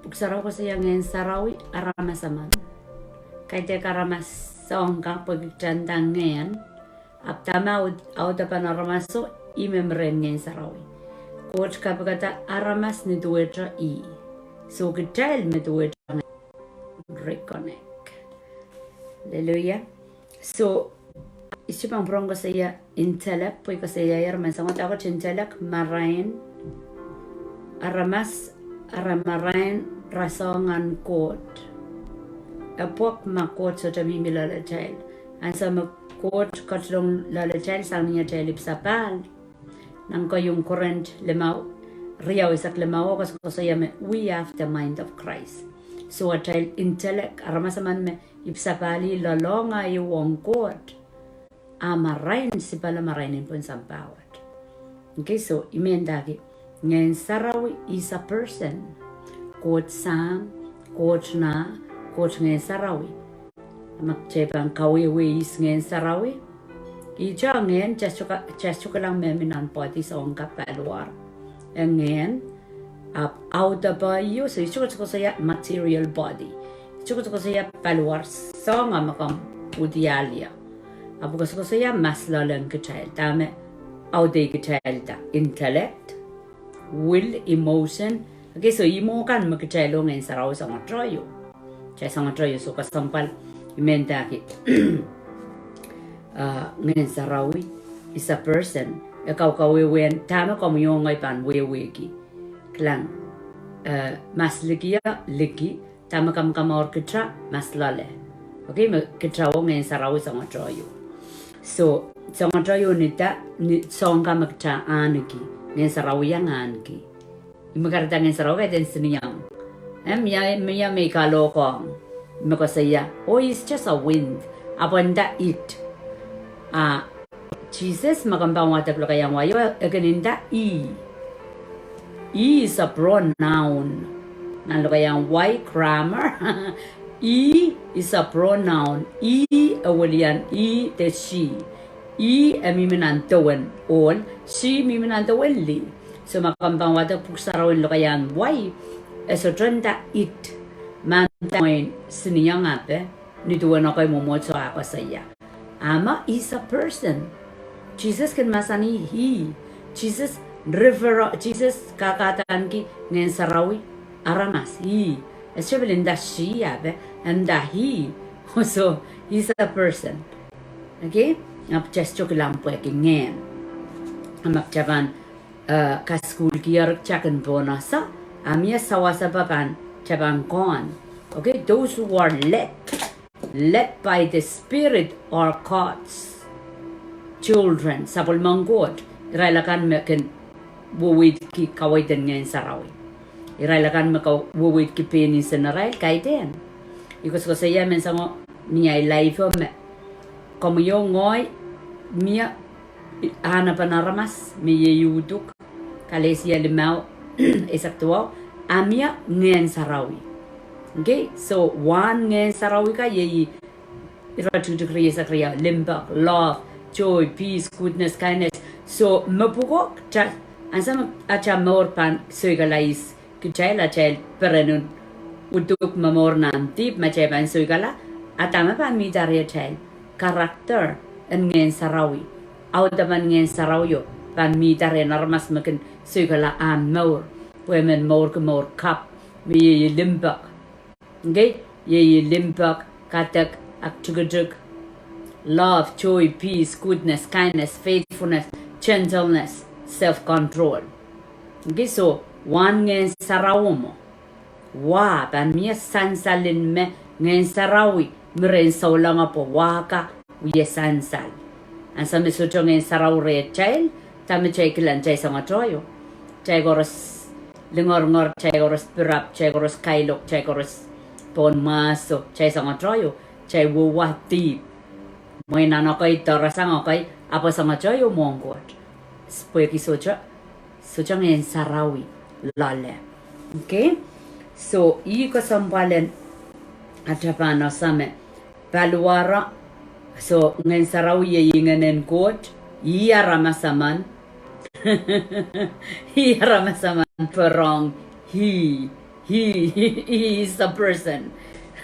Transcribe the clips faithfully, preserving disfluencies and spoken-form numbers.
Pwuhk Sarawi koasoia Ngehn Sarawi aramas emen. Kaidehk aramas soang kan pwehki kitail nda ngehn. Ahpw dahme aud-, audepen aramaso, ih me rehn Ngehn Sarawi. Koht kapikada aramas ni duwehte ih. So kitail me duwehte ngehn. Reconnect. Hallelujah. So, I sohte pahn pwurehng koasoia intellect, pwe I koasoiaier menseng wet dahkot intellect, marain, aramas, ara marain rasehng nan Koht. E pwuhk ma Koht sohte mihmi loalatail. Ansou me Koht ketilong loalatail sang ni atail ipwsapahl. Nan keieun Korint limau, riau eisek limau, koasokoasoia me we have the mind of Christ. So atail intellect, aramas emen me ipwsapahl ih loalahng ah ieu ong Koht. A marain sipala, marain en pohn sampah wet. Okay, so I men ndahki, Ngehn Sarawi is a person. Koht Sahm, Koht Nah, Koht Ngehn Sarawi. Ma kitail pahn kawehwe ihs Ngehn Sarawi. Ihte ngehn, kitail sohte kilang me mi nan body soang kan, paliwar. E ngehn, ahpw audepe io, so I sohte koasokoasoia material body. I sohte koasokoasoia paliwar soang me komw udialia. Ahpw koasokoasoia mahs loale en kitail, dahme audei kitailda, intellect, will, emotion. Okay, so ih mwo kan me kitail oh Ngehn Sarawi songotehio. Kitail songotehio, so kesempwal I men ndahki, ah, Ngehn Sarawi is a person. E kaukawehwehn dahme komwi oh ngehi pahn wehwehki. Kilang, eh, mahs likia, liki, dahme kamakamour kitail, mahs loale. Okay, me kitail oh Ngehn Sarawi songotehio. So, songotehio ni da, ni soang kan me kitail ahneki, Ngehn Sarawi iang ahneki. Ih me kahrehda Ngehn Sarawi kaidehn siniang. Eh, mie, mie me I kalohkohng. Me koasoia, oh, it's just a wind. Ahpw nda it. Ah, Sises, ma komw pahn wadek lokaiahn wai o, e kin nda ih. Ih is a pronoun. Nan lokaiahn wai grammar. Ih is a pronoun. Ih, e welian ih de she. Ih, e mihmi nan dewen ohl, she mihmi nan dewen lih. So ma komw pahn wadek Pwuhk Sarawi en lokaiahn wai, e sohte nda it. Ma nda mwein siniang ape, ni duwen ekei mwomwohdiso ah koasoia. Ahma is a person. Sises kin mahsanih he. Sises refer, Sises kakahdaneki Ngehn Sarawi aramas, he. E sohte pil nda she ape, e nda he. So, is a person. Okay? Ahpw kitail sohte kilang pwehki ngehn. A ma kitail pahn, eh, kasukuhlkier kitail kin pohn ese, a mie sawasepah pahn, kitail pahn kohn. Okay? Those who are led, led by the Spirit are God's children. Sapwellimen Koht, irail akan me kin weweidki kaweid en Ngehn Sarawi. Irail akan me kak weweidki pein insen arail, kaidehn. I koasokoasoia menseng o ni ahi life o me komwi oh ngehi mie ahnepen aramas me iei uduk, Kalesia limau, eisek duwau, a mie Ngehn Sarawi. Okay, so wahn Ngehn Sarawi ka iei iretikitik rieisek riau, limpoak, love, joy, peace, goodness, kindness. So me pwukoa kitail, ansou me atail mour pahn soikala ihs kitail, atail peren en uduk momour nan dihp me kitail pahn soikala, a dahme pahn mihda rehtail? Character en Ngehn Sarawi. Audepen Ngehn Sarawio pahn mihda rehn aramas me kin soikala ahn mour. Pwe men mourki mour kapw, me iei limpoak. Okay? Iei limpoak, kadek, aktikitik, love, joy, peace, goodness, kindness, faithfulness, gentleness, self-control. Okay, so wahn Ngehn Sarawi mwo. Wah, pahn mie sansal en me Ngehn Sarawi mi rehn souleng pwe wah ka wie sansal. Ansou me sohte Ngehn Sarawi rehtail, dahme kitail kilang? Kitail songotehio. Kitail koaros lingorongor, kitail koaros pirap, kitail koaros kailok, kitail koaros pohn mwahso, kitail songotehio, kitail wehwehki dihp. Mwein nan ekei doarasang ekei, ahpw songotehio mwohn Koht. Pwehki sohte, sohte Ngehn Sarawi loale. Okay? So, ih kesempwal en atail pahn ese me paliwar o, so Ngehn Sarawi iei Ngehn en Koht, ih aramas emen. Ih aramas emen pwurehng he. He, he is a person.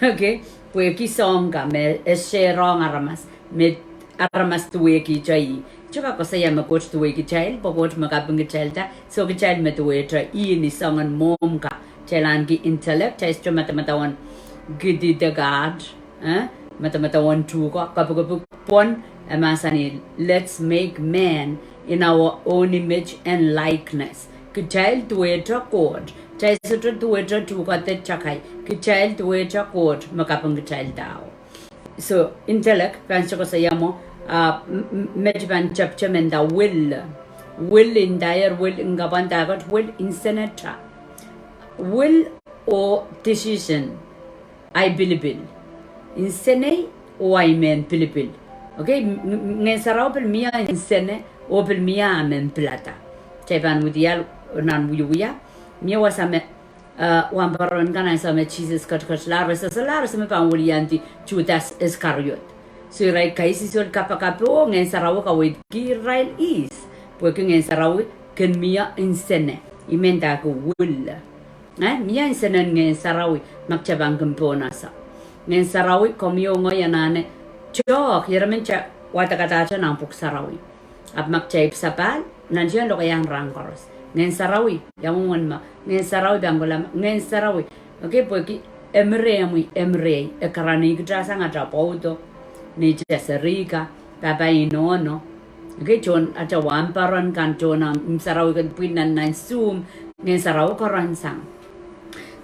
Okay? Pwehki soahng ka me e shareong aramas, me aramas duwehkihte ih. Ihte kak koasoia me Koht duwehkitail, pwe Koht me kapingkitailda, soh kitail me duwehte ih ni soangen mwohmw ka. Kitail ahneki intellect, kitail sohte madamadau en kidi de God, eh? Madamadau en tuhke, kapikipik pwon, e mahsanih, let's make man in our own image and likeness. Kitail duwehte Koht, kitail sohte duwehte tuhke de takai, kitail duwehte Koht me kapingkitailda. So, intellect, pahn sohte koasoia mwo, ah, m-, m-, met pahn tepte menda will. Will, ndaier will, ngkapwanda kat will, inseneta. Will oh decision, ahi pilipil. Nsenei oh ahi mehn pilipil. Okay, m-, m-, Ngehn Sarawi pil mie nsene, oh pil mie ah mehn pilada. Kitail pahn widiahl nan wiewia, mie wasa me, eh, wahnpoaron kan ansou me Sises ketiketla, re sehse la, re sehse me pahn wiliandi Judas Iskariot. So irail kaisihsol kapakap oh Ngehn Sarawi kaweidki irail ihs. Pwehki Ngehn Sarawi kin mie nsene, I men ndahki will. Eh, mie nsenen Ngehn Sarawi, ma kitail pahn kin pohnese. Ngehn Sarawi, komwi oh ngehi anahne, tohk, ieremen kitail wadekadahte nan Pwuhk Sarawi. Ahpw ma kitail ipwsapahl, nantihong lokaiahn rahn koaros. Ngehn Sarawi, ia mwomwen me, Ngehn Sarawi pahn kohla me, Ngehn Sarawi. Okay, pwehki e mie rehmwi, e mie rehi, e karanih kita sang ata pwoudo, neitail serihka, pahpa inohno. Okay, tohn ata wahnpoaron kan, tohn ahmw sarawi kan pwihn nan nan Zoom, Ngehn Sarawi karanih sang.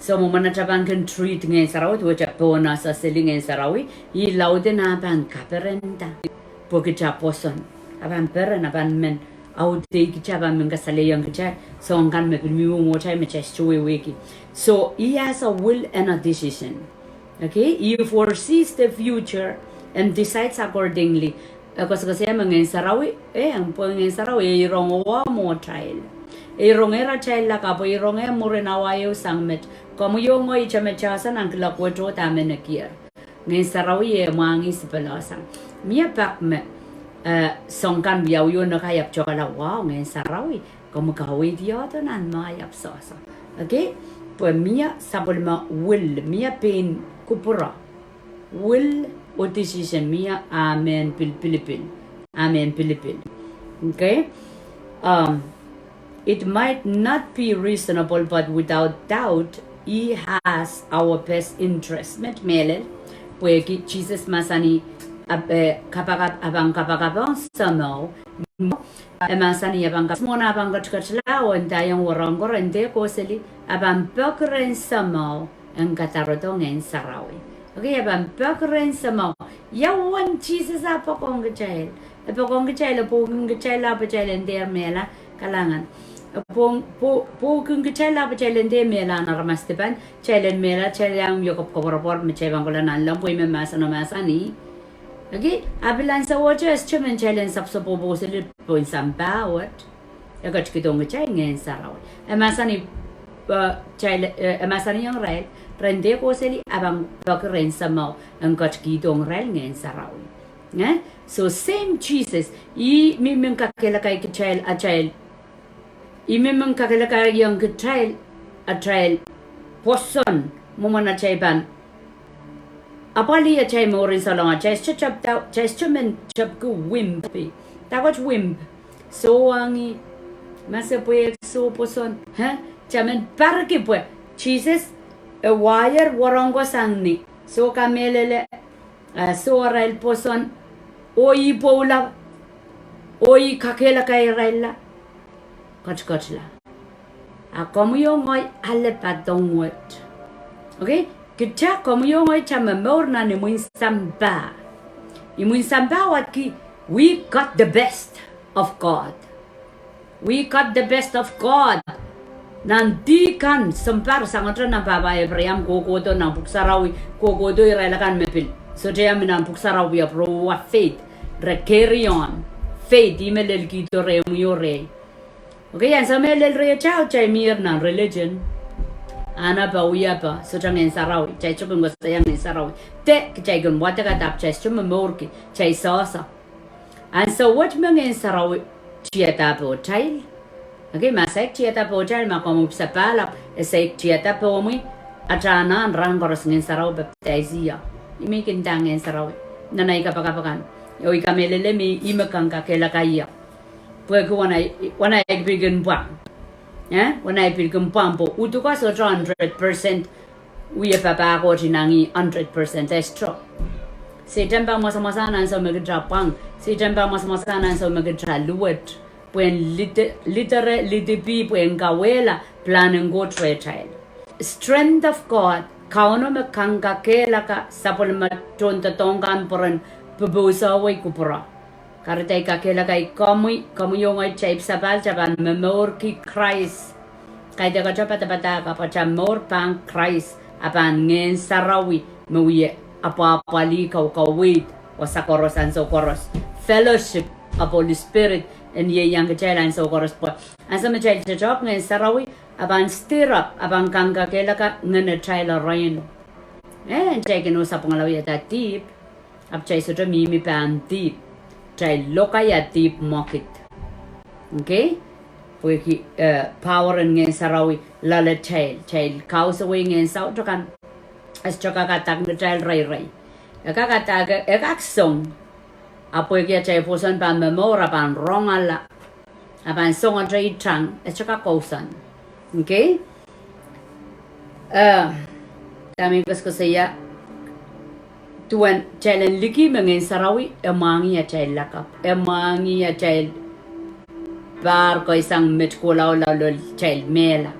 So, mwomwen ata pahn kin treat Ngehn Sarawi, duwehte pohnese seli Ngehn Sarawi, ih lauden ah pahn kaperenda. Pwe kita pwoson. Ah pahn peren, ah pahn men audehkitail, ah pahn men kasalehiong kitail soahng kan me pil mihmi mwomwohtail me kitail sohte wehwehki. So, he has a will and a decision. Okay? He foresees the future and decides accordingly. E koasokoasoia me Ngehn Sarawi, eh, pwe Ngehn Sarawi e irongehr mwomwohtail. E irongehr atail lakapw, e irongehr mwurin awa ehu sang met. Komwi oh ngehi ihte me kitail ese nan kiloak wet oh dahme nekier. Ngehn Sarawi e mwahngih sipeloh sang. Mie pak me, eh, soahng kan wiawi oh nekai ahpw kitail kohla, wow, Ngehn Sarawi, komwi kaweidiohdo nan mwahi ahpw sohso. Okay? Pwe mie sapwellime will, mie pein kupwure. Will oh decision, mie ah mehn pil-, pilipil. Ah mehn pilipil. Okay? Um, It might not be reasonable, but without doubt, he has our best interest. Met mehlel, pwehki Sises mahsanih, ah, eh, kapakap, ah pahn kapakap ong Sahmo. E mahsanih ah pahn kap-, mwohn ah pahn ketiketla oh ndaiong wahnpoaron, dehr kohseli, ah pahn peki rehn Sahmo en kadarodo Ngehn Sarawi. Okay, ah pahn peki rehn Sahmo. Ia uwen Sises ah poakohng kitail? E poakohng kitail, e pwoukin kitail ahpw kitail en dehr mehla, kalahngan. E pwou-, pwou-, pwoukin kitail ahpw kitail en dehr mehla nan aramas dipan, kitail en mehla, kitail iang mie koapworopwor me kitail pahn kohla nanleng pwe ih me mahseno mahsanih. Okay, ah pil ansou wet e sohte men kitail en sapwsapwposeli pohn sampah wet. E ketikihdohng kitail Ngehn Sarawi. E mahsanih, eh, kitail, eh, e mahsanihong irail, ren dehr kohseli, ah pahn peki rehn Sahmo en ketikihdohng irail Ngehn Sarawi. Eh? So same Sises, ih mihmi en kakehlakai kitail, atail, ih mihmi en kakehlakaiong kitail, atail pwoson, mwomwen atail pahn apwalih atail mour en salongala, kitail sohte tepda, kitail sohte men tepki wimp. Dahkot wimp? Soh wahngih, masepwehk, soh pwoson, eh? Kitail men parki pwe Sises e waier wahnpoaron sang ni. Soh kamehlele, eh, soh arail pwoson, oh ih pwoula, oh ih kakehlakai irailla, ketiketla. Ah komwi oh ngehi ale patohng wet. Okay? Kitail, komwi oh ngehi kitail momour nan imwin sampah. Imwin sampah wadki, we got the best of God. We got the best of God. Nan dih kan sounpar sangete nan pahpa Abraham kohkohdo nan Pwuhk Sarawi, kohkohdo irail akan me pil sohte iang mi nan Pwuhk Sarawi ahpw re wia faith, re carry on faith, ih me lelkihdo rehmwi oh rehi. Okay, ansou me lel rehtail, kitail mier nan religion. Ahnepe, wiepe, sohte Ngehn Sarawi, kitail sohte kin koasoia Ngehn Sarawi. De kitail kin wadek ahpw kitail sohte momourki, kitail sohso. Ansou wet me Ngehn Sarawi tiada pohtail, Okei, ma saik tiada pohtail, ma komw ipwsapahl ahpw e saik tiada pohmwi, atail anahn rahn koaros Ngehn Sarawi pepdaisih ie. Ih me I kin nda Ngehn Sarawi nan ei kapakap akan. Oh I kamehlele me ih me kangkakehlaka ie. Pwehki wahn ahi, wahn ahi pil kin pwang. Eh? Wahn ahi pil kin pwang pwe uhdiko sohte hundred percent wie papah Koht inangih hundred percent, eh, sohte. Sehdan pahn mwasamwasahn ansou me kitail pwang. Sehdan pahn mwasamwasahn ansou me kitail luwet. Pwehn lide-, lidere, lidipih, pwehn kauwehla pilahn en Koht rehtail. Strength of God, Kauno me kangkakehlaka sapwellime tohndoadoahk kan pwe ren popohsewei kupwuro. Kahrehda I kakehlaka komwi, komwi oh ngehi, kitail ipwsapahl, kitail pahn momourki Krais. Kaidehk atail padapadahk ahpw atail mour pahn Krais, a pahn Ngehn Sarawi me wie apwahpwalih, kaukaweid wasa koaros, ansou koaros. Fellowship of Holy Spirit en ieiang kitail ansou koaros pwe ansou me kitail doadoahk Ngehn Sarawi, a pahn stir up, a pahn kangkakehlaka ngenetail arail. Eh, kitail kin oh sapwungala wiahda dihp, ahpw kitail sohte mihmi pahn dihp. Kitail lokaia dihp mwekid. Okei? Pwehki, eh, power en Ngehn Sarawi loalatail. Kitail kausawih ngehn saut akan. E sohte kak attack kitail reirei. E kak attack, e kak song. Ahpw pwehki atail pwoson pahn momour, a pahn rongala. A pahn songote iang, e sohte kak kousoan. Okei? Eh, dahme I koasokoasoia, duwen kitail en likih me Ngehn Sarawi e mwahngih atail lakapw, e mwahngih atail pahr koahiek sang met kohla lao loalatail mehla.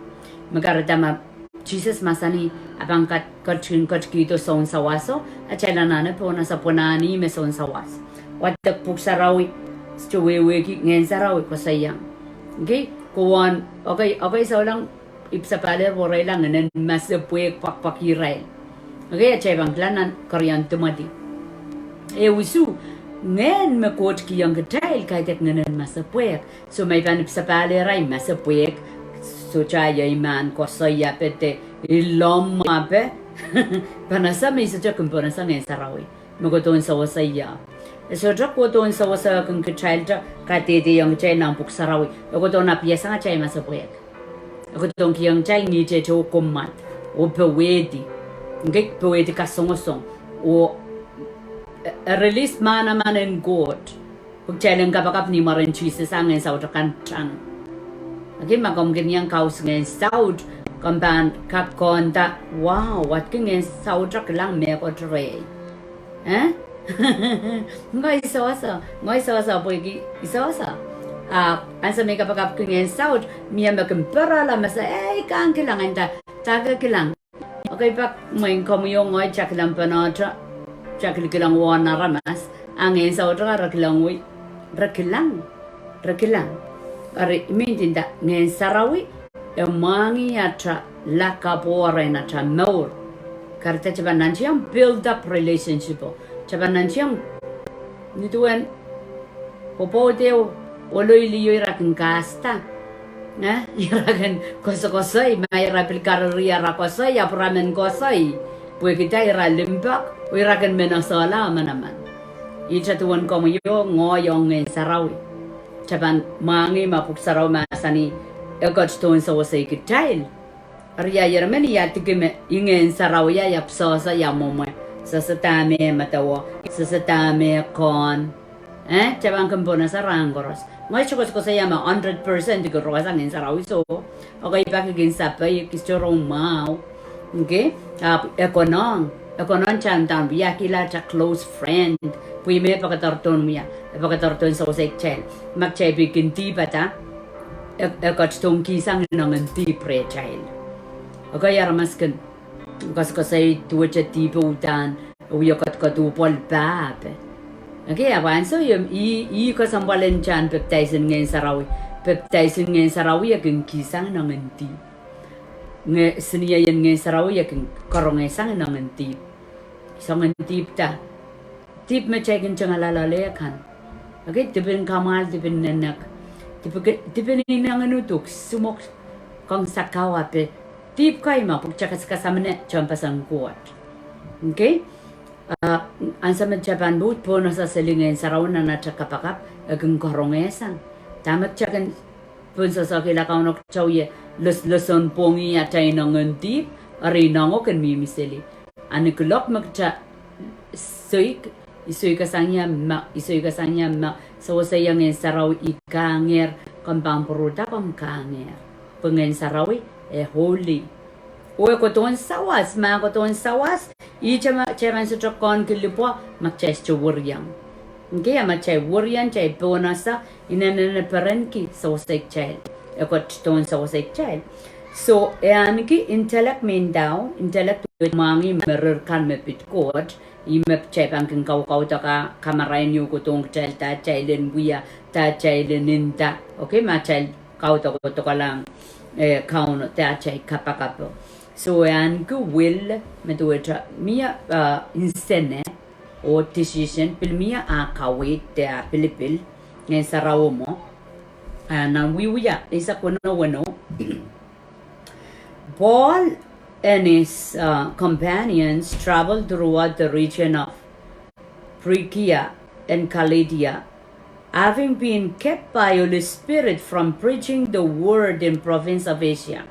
Me kahrehda ma Sises mahsanih, a pahn kat-, ketin ketikihdo sounsawaso, atail anahne pohnese pwe nan ih me sounsawas. Wadek Pwuhk Sarawi, sohte wehwehki Ngehn Sarawi koasoiaiong. Okei, kowon, okei, okei, souleng ipwsapahl er pwe irail ngehnen masepwehk pwakpwakih irail. Okei, atail pahn kilang nan Keriau Timoty. Eh, usu, ngehn me Koht kihong kitail kaidehk ngehnen masepwehk. So ma I pahn ipwsapahl er ei masepwehk, sohte iei mahn koasoia pwe de I lomwape. Pahn ese me I sohte kin pohnese Ngehn Sarawi. Me kohdohn sewese ie. E sohte kohdohn sewese e kin kitailda, kadehdehiong kitail nan Pwuhk Sarawi. E kohdohn apiasang atail masepwehk. E kohdohn kihong kitail ngihte oh kommwad, oh powehdi. Okei, powehdi kasongosong. Oh, eh, release manaman en Koht. Pwe kitail en kapakap ni mwaren Sises a ngehn saut akan tang. Okei, ma komw kin iang kaus ngehn saut, komw pahn kak konda, wow, wadki ngehn saut, a kilang mehkot rehi. Eh? Ngehi sohso, ngehi sohso pwehki I sohso. A ansou me I kapakapki ngehn saut, mie me kin pwurala me se, eh, I kak kilang, nda, dahke kilang. Okei, pak mwein komwi oh ngehi kitail kilang pwanohte, kitail kilkilang uwen aramas, a ngehn saut re kilangwei, re kilang, re kilang. Eri I men nda Ngehn Sarawi e mwahngih atail lakapw oh rehn atail mour. Kahrehda kitail pahn nantihong build up relationship o. Kitail pahn nantihong, nin duwen pwopwoud ehu, ohl oh lih ehu ira kin kasda. Eh, ira kin koasokoasoi, ma ira pil kariri ara koasoi, ahpw ira men koasoi. Pwehki ira limpoak, oh ira kin men esehla manaman. Ihte duwen komwi oh ngehi ong Ngehn Sarawi. Kitail pahn mwahngih ma Pwuhk Sarawi mahsanih, e ketidohn sewesei kitail. Eri ia ire men ia diki me Ngehn Sarawi ia pwusohso ia mwomwe. Sehse dahme medewe, sehse dahme kohn. Eh, kitail pahn kin pohnese rahn koaros. Ngehi sohte koasokoasoia me hundred percent I kin rongehsa Ngehn Sarawi soh. Okei, pak I kin sape, I kin sohte rong mwahu. Okei, ahpw e konehng, e konehng kitail en wiahkihla atail close friend. Pwe ih me e pekederdohn wia, e pekederdohn sewesei kitail. Ma kitail pil kin dihpada, e, e ketidohn kihsang inengen dihp rehtail. Okei, aramas kin koasokoasoi duwehte dihp uhdahn, e wie ketiket pwoal pahpa. Okei, ahpw ansou ih, ih kesempwal en kitail pepdaisin Ngehn Sarawi. Pepdaisin Ngehn Sarawi e kin kihsang inengen dihp. Nge, sinieien Ngehn Sarawi e kin karongehsang inengen dihp. Soangen dihp da. Dihp me kitail kin tengala loale kan. Okei, dihpen kamwahl, dihpen nenek. Dihpe-, dihpen inengen uduk, sumok, kang sakawa pe. Dihp kei me pwukat kasakasamene tehnpasen Koht. Okei? Ah, ansou me kitail pahn pwoud pohnese seli Ngehn Sarawi nan atail kapakap, e kin karongehsang. Dahme kitail kin pohn sohsohkihla Kauno kitail wie, losoan pwongih atail ineng en dihp, eri ineng o kin mihmi seli. Ahneki loak me kitail soik, I soikasang ie me, I soikasang ie me, sewese ie Ngehn Sarawi I kahngehr, komw pahn pwurehda komw kahngehr. Pwe Ngehn Sarawi, e holy. Oh e kohdohn sawas, ma kohdohn sawas, ihte me kitail pahn sohte kohn kilipwa, ma kitail sohte weriong. Nge a ma kitail weriong, kitail pohnese, inenen perenki, sewese kitail. E kohdohn sewese kitail. So, e ahneki intellect me ndao, intellect duwehte mwahngih me rir kan me pid Koht, ih me kitail pahn kin kaukaudok ah kamarain ieu kohdohn kitail, da kitail en wia, da kitail en nda. Okay, ma kitail kaudokodokohla, eh, Kauno, da kitail kapakapo. So, e ahneki will, me duwehte mie, uh, nsene, oh decision, pil mie ah kaweid, de ah pilipil, Ngehn Sarawi mwo. Ah, nan Wiewia, eisek weneu weneu. Paul and his, uh, companions traveled throughout the region of Phrygia and Galatia, having been kept by Holy Spirit from preaching the word in province of Asia.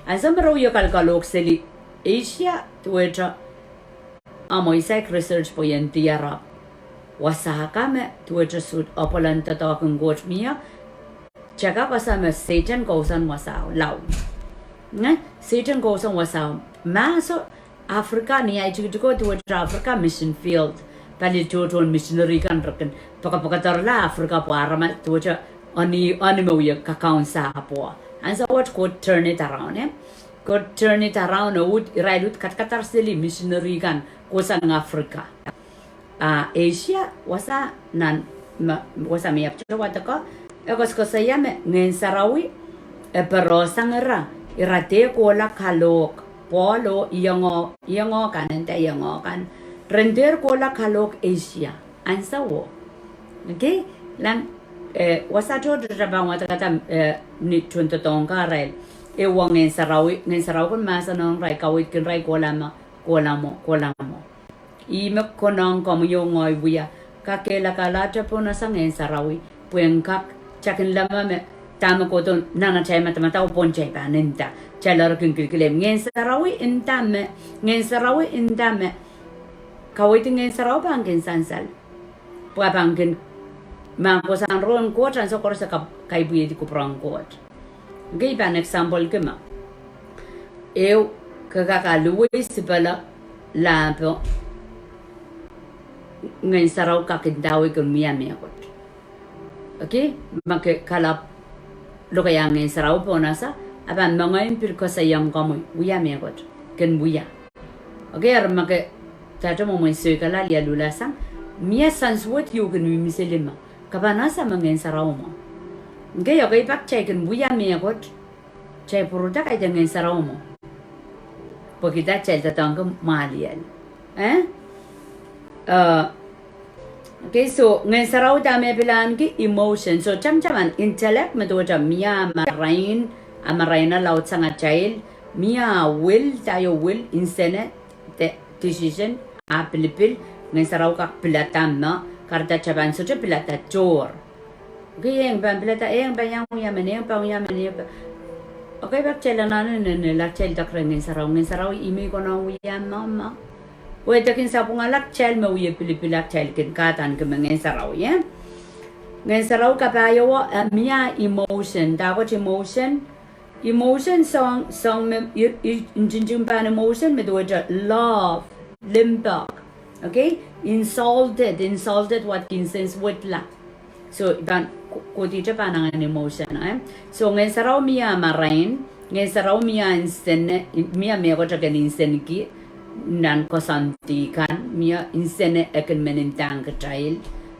Ansou me re wie kalkalohk seli Asia, duwehte, ah, mwo I saik research pwe I en diarap. Wasa ka me duwehte sohte apwal en doadoahk en Koht mie, kitail kak ese me Sehdan kousoan wasao, lao. Nge, Sehdan kousoan wasao. Ma soh Africa, ni ahi tikitik o duwehte Africa mission field. Pali tohtohn missionary kan re kin poakepoakederla Africa pwe aramas duwehte, eni, eni me wie kakaun sahpwo. Ansou wet Koht turn it around, eh? Koht turn it around, oh irail uhd kadkadar seli missionary kan kousoan Africa. Ah, Asia, wasa nan, me, wasa me I ahpwte wadek, e koasokoasoia me Ngehn Sarawi, e pwurehsang ira, ira dehr kohla kalohk, Paul oh ieng o, ieng o kan, nda ieng o kan, ren dehr kohla kalohk Asia, ansou o. Okay, lang, eh, wasa tohto kitail pahn wadek, eh, ni tohndoadoahk kan irail. E wia Ngehn Sarawi, Ngehn Sarawi kin mahsanihong irail, kaweidkin irail kohla mwo, kohla mwo, kohla mwo. Ih me konehng komwi oh ngehi wia, kakehlakahla atail pohnese Ngehn Sarawi, pwe en kak, kitail kin leme me, dahme kohdo nan atail madamadau pwon kitail pahn nda, kitail eri kin kilkilehng. Ngehn Sarawi nda me, Ngehn Sarawi nda me, kaweid en Ngehn Sarawi pahn kin sansal. Pwe pahn kin, ma kohsang rong Koht, ansou koaros e kak, kaipwidi kupwuren Koht. Nge I pahn example ki ma. Ehu, ke kak aluwei sipala, lahpo, Ngehn Sarawi kak ndawei kin wia mehkot. Okay, ma ke kalap lokaia Ngehn Sarawi pohnese, a pahn mengei pil koasoiong komwi, wia mehkot, kin wia. Okay, eri ma ke, dahte mwomwen soikala, lialulasang, mie sansuwed ieu kin mihmi seli ma, ke pahn ese me Ngehn Sarawi mwo. Nge, okay, pak kitail kin wia mehkot, kitail pwurehda kaidehn Ngehn Sarawi mwo. Pwehki dah, kitail doadoahngki mwahliel. Eh? Uh, okay, so Ngehn Sarawi dahme pil ahneki emotion. So tamataman intellect, me duwehte mie ah marain, ah marain a laudsang atail, mie ah will, dah ieu will, nsene, de, decision, ah pilipil, Ngehn Sarawi kak pilada me, kahrehda kitail pahn sohte pilada tohr. Okay, e pahn pilada, e pahn iang wia men, e pahn wia men, e pahn. Okay, pak kitail anahne nennenla, kitail idek rehn Ngehn Sarawi, Ngehn Sarawi, ihme I konehng wia mwo, mwo. Oh e dekin sapwungala kitail me wie pilipila, kitail kin kahdaneki me Ngehn Sarawi, eh? Ngehn Sarawi kapai o, eh, mie ah emotion, dahkot emotion, emotion soang, soang me, i, i, ntingting pahn emotion me duwehte love, limpoak. Okay? Insulted, insulted, what kin sense wetla. So, I pahn, ko-, kohdihte pahn anahne emotion, eh? So, Ngehn Sarawi mie ah marain, Ngehn Sarawi mie ah nsene, mie ah mehkot e kin nsenki, nan koasoandi kan, mie ah nsene e kin men ndahng kitail,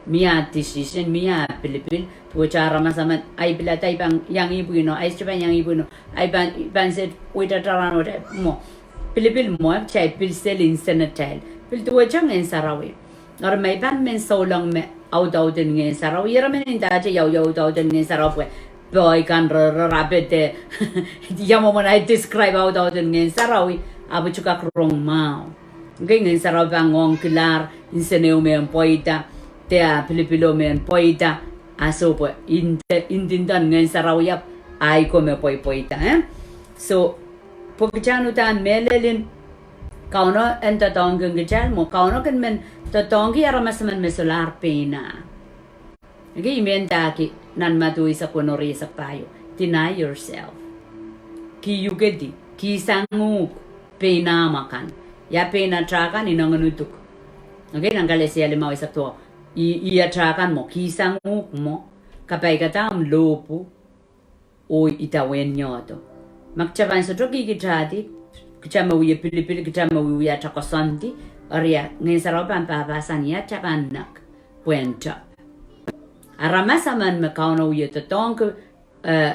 mie ah decision, mie ah pilipil, duwehte aramas emen, ahi pilada I pahn iang ipwino, ahi sohte pahn iang ipwino, ahi pahn, pahn se wehda taran wehda mwo. Pilipil mwo, kitail pil seli nsenetail. Pil duwehte Ngehn Sarawi. Eri ma I pahn men souleng me audauden Ngehn Sarawi, ira men ndahte ia, ia audauden Ngehn Sarawi pwe, pwe I kan re, re, rapid, eh, ia mwomwen ahi describe audauden Ngehn Sarawi, ahpw kak rong mwahu. Nge Ngehn Sarawi pahn ngoangkilahr, nsene o men pweida, de ah pilipil o men pweida, a soh pwe, inde, indindon Ngehn Sarawi ahpw ahi ko me pweipweida, eh? So, pwe kitail uhdahn mehlel en Kauno en doadoahngkin kitail, mwo Kauno kin men doadoahngki aramas emen me solahr pein ah. Okay, I men ndahki nan Madiu eisek weneu, ire eisek pahieu. Deny yourself. Kihukedi, kihsang uhk pein ah mwakan. Ia pein atail kan? Inengen uduk. Okay, nan Kalesia limau eisek duwau. I, i atail kan mwo, kihsang uhk mwo, kapaikada omw lohpwu, oh idawehn nyodo. Ma kitail pahn sohte kihkitahdi, kitail me wie pilipil, kitail me wiewia atail koasoandi, eri ia Ngehn Sarawi pahn pahpahsan ia atail pahn nek pwehn tep. Aramas emen me Kauno wie doadoahngki, eh,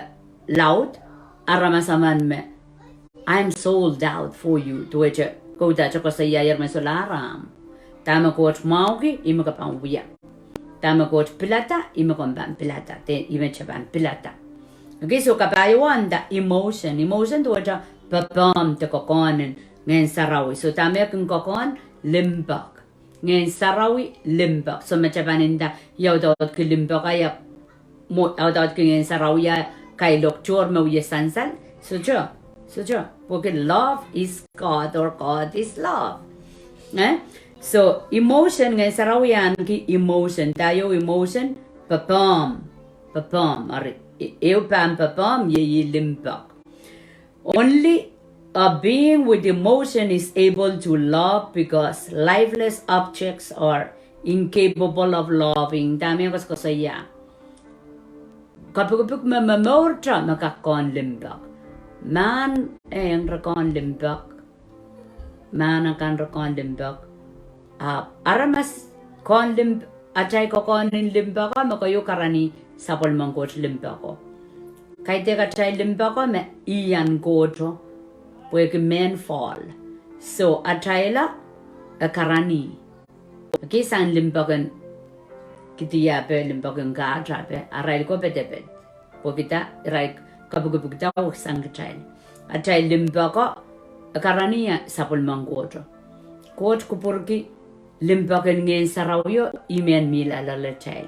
laud, aramas emen me, "I'm sold out for you," duwehte, kouda te koasoiaier me solahr ahmw. Dahme Koht mwahuki, ih me ke pahn wia. Dahme Koht pilada, ih me komw pahn pilada, de ih me kitail pahn pilada. Okay, so kapahieu nda emotion. Emotion duwehte popohm de kokohn en Ngehn Sarawi. So dahme kin kokohn? Limpoak. Ngehn Sarawi limpoak. So ma kitail pahn nda ia audaudki limpoak ah ia, mwo audaudki Ngehn Sarawi ah kailok tohr me wie sansal. Sohte, sohte. Pwehki love is God or God is love. Eh? So, emotion, Ngehn Sarawi ahneki emotion. Dahio emotion? Popohm. Popohm. Eri, e-, ehu pahn popohm, iei limpoak. Only a being with emotion is able to love because lifeless objects are incapable of loving. Dahme e koasokoasoia? Kapikipik me momourte me kak kohn limpoak. Mahn, eh, re kohn limpoak. Mahn akan re kohn limpoak. Ahpw aramas kohn limp-, atail kokohn en limpoako me keieu karanih sapwellimen Koht limpoako. Kaidehk atail limpoako me ian Kohto, pwehki mehn fall. So, atail a, e karanih. Ekei sang limpoak en kidi ape, limpoak en kaht ape, arail ko pedeped. Pwehkida, irail kapikipikda sang kitail. Atail limpoako, e karanih ia sapwellimen Kohto. Koht kupwurki limpoak en Ngehn Sarawio, ih me mih loaletail.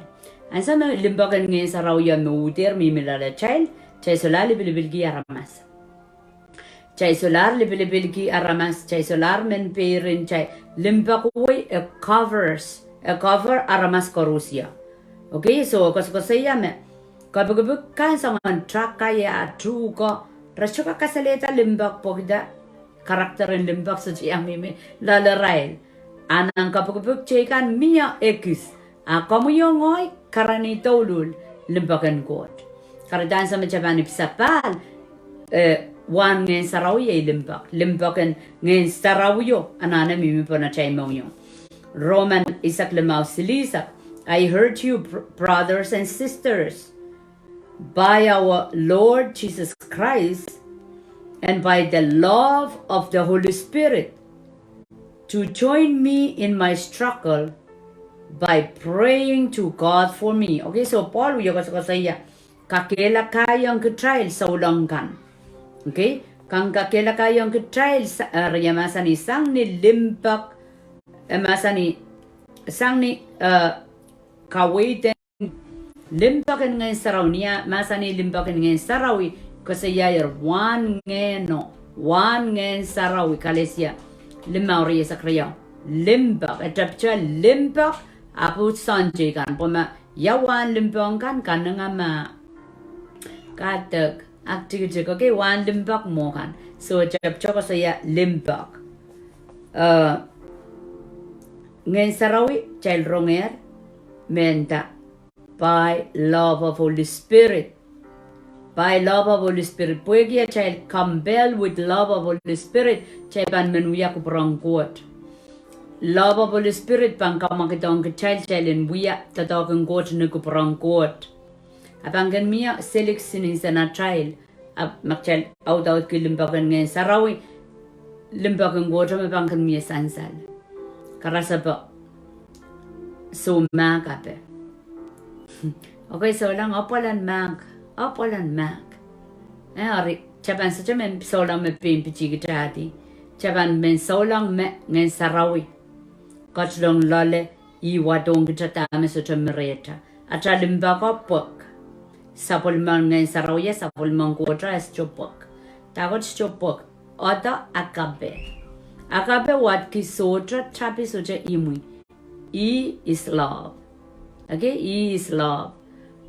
Ansou me limpoak en Ngehn Sarawio me uhder mihmi loaletail, kitail solahr lipilipilki aramas. Kitail solahr lipilipilki aramas, kitail solahr men peirin, kitail limpoak wei e covers, e cover aramas koaros. Okay, so koasokoasoia me kapikipik kan soangen drug ah, tuhke, re sohte kak kasalehda limpoak pwehkida character en limpoak sohte iang mihmi loalerail. A nan kapikipik teikan mie ekis. A komwi oh ngehi karanih douluhl limpoak en Koht. Kahrehda ansou me kitail pahn ipwsapahl, eh, wahn Ngehn Sarawi iei limpoak. Limpoak en Ngehn Sarawio anahne mihmi pohn atail mohngiong. Roman eisek limau silihsek, I urge you, br-, brothers and sisters, by our Lord Jesus Christ and by the love of the Holy Spirit, to join me in my struggle by praying to God for me. Okay, so Paul wie koasokoasoia, kakehlakaiong kitail souleng kan. Okay, kang kakehlakaiong kitail sa-, eh, eri e mahsanih sang ni limpoak, e mahsanih sang ni, eh, kaweid en limpoak en Ngehn Sarawi. Ni ah mahsanih limpoak en Ngehn Sarawi, koasoiaier wahn Ngehno, wahn Ngehn Sarawi, Kalesia limau, ire eisek riau. Limpoak, e tepte limpoak, ahpw soahng teikan. Pwe ma ia wahn limpoak kan, kanengamah, kadek, aktikitik, okay, wahn limpoak mwo kan. So, e tepte koasoia limpoak. Eh, Ngehn Sarawi, kitail rongehr, me nda, by love of Holy Spirit. By love of Holy Spirit. Pwehki atail compelled with love of Holy Spirit, kitail pahn men wia kupwuren Koht. Love of Holy Spirit pahn kamwakidohng kitail, kitail en wia doadoahk en Koht ni kupwuren Koht. A pahn kin mie selisin nsenatail, a ma kitail audaudki limpoak en Ngehn Sarawi, limpoak en Kohto me pahn kin mie sansal. Karasepe, soh mahk ape. Okay, souleng, apwal en mahk, apwal en mahk. Eh, eri, kitail pahn sohte men souleng me pein pitihkitahdi. Kitail pahn men souleng me Ngehn Sarawi ketilong loale, ih wadohng kitail dahme sohte mi rehtail. Atail limpoako pwehk. Sapwellimen Ngehn Sarawi, sapwellimen Koht e sohte pwuhk. Dahkot sohte pwuhk. Odo agape. Agape wadki sohte tapi, sohte imwi. He is love. Okay, he is love.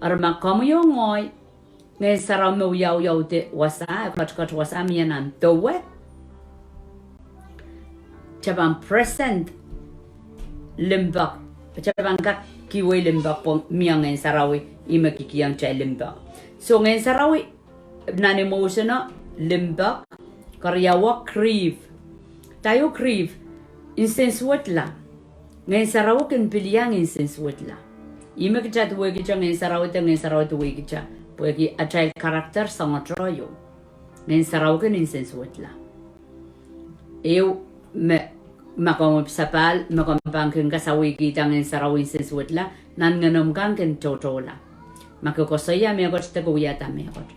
Eri ma komwi oh ngehi, Ngehn Sarawi me wiawiawi wasa, e ketiket wasa mie nan dewe, kitail pahn present limpoak, kitail pahn kak kihwei limpoak pwe mie Ngehn Sarawi, ih me kihkihong kitail limpoak. So Ngehn Sarawi nan imwosonehn limpoak, keriau grief. Dahio grief? Nsensuwedla. Ngehn Sarawi kin pil iang nsensuwedla. Ih me kitail duwehkihte Ngehn Sarawi de Ngehn Sarawi duwehkihte, pwehki atail character soangohte ieu. Ngehn Sarawi kin nsensuwedla. Ehu me, ma komw ipwsapahl, ma komw pahn kin kasawihkihda Ngehn Sarawi nsensuwedla, nan ngenomw kan kin toutoula. Ma ke koasoia mehkot de ke wiahda mehkot,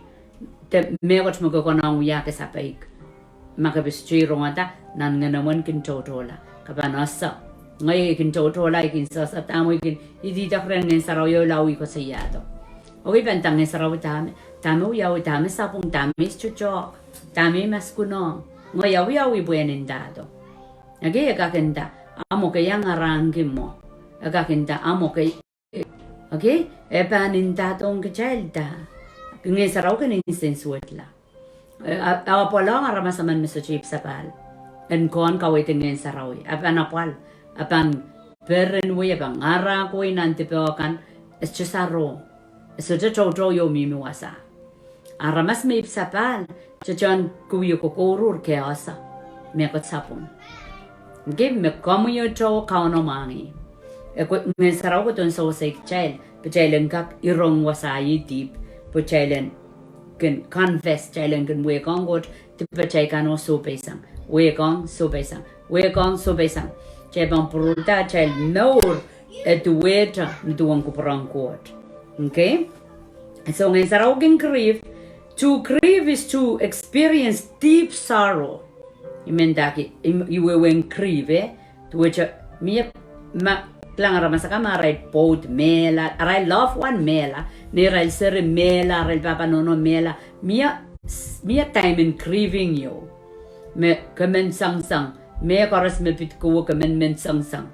de mehkot me ke konehng wia ke sapeik. Ma ke pil sohte rongada, nan ngenomwen kin toutoula. Ke pahn ese, ngehi I kin toutoula, I kin sehse dahme I kin ididek rehn Ngehn Sarawi oh lao I koasoiahdo. Oh I pahn nda Ngehn Sarawi dahme, dahme wiawi, dahme sapwung, dahme I sohte tohk, dahme I maskunohng. Ngehi awiawi pwehn ndahdo. Okay, e kak nda, ahmw kei iang arahngki mwo. E kak nda, ahmw kei Okay, e pahn ndahdohng kitail da. Ngehn Sarawi kin nsensuwedla. E, a, e apwalong aramas emen me sohte ipwsapahl en kohn kaweid en Ngehn Sarawi. E pahn apwal, e pahn peren wei, e pahn arahk wei nan dipe kan, e sohte saro, e sohte toutou ieu mihmi wasa. Aramas me ipwsapahl, sohte en kihwei kokouruhr ke ese mehkot sapwung. Okay, me komwi oh Kauno mwahngih. E ko, Ngehn Sarawi kohdohn sewese kitail, pwe kitail en kak irong wasa ieu dihp, pwe kitail en kin confess, kitail en kin wehkohng Koht, dipatail kan oh sohpeisang, wehkohng, sohpeisang, wehkohng, sohpeisang. Kitail pahn pwurehda atail mour, e duwehte, ni duwen kupwuren Koht. Okay? So Ngehn Sarawi kin grieve. To grieve is to experience deep sorrow. I men ndahki, I, I wehwehn grieve, eh? Duwehte, mie, ma, kilang aramas akan ma arail pwoud mehla, arail loved one mehla, neirail seri mehla, arail pahpa nohno mehla, mie, mie time en grieving ieu. Me ke men sangsang, mehkoaros me pid kowe ke men men sangsang.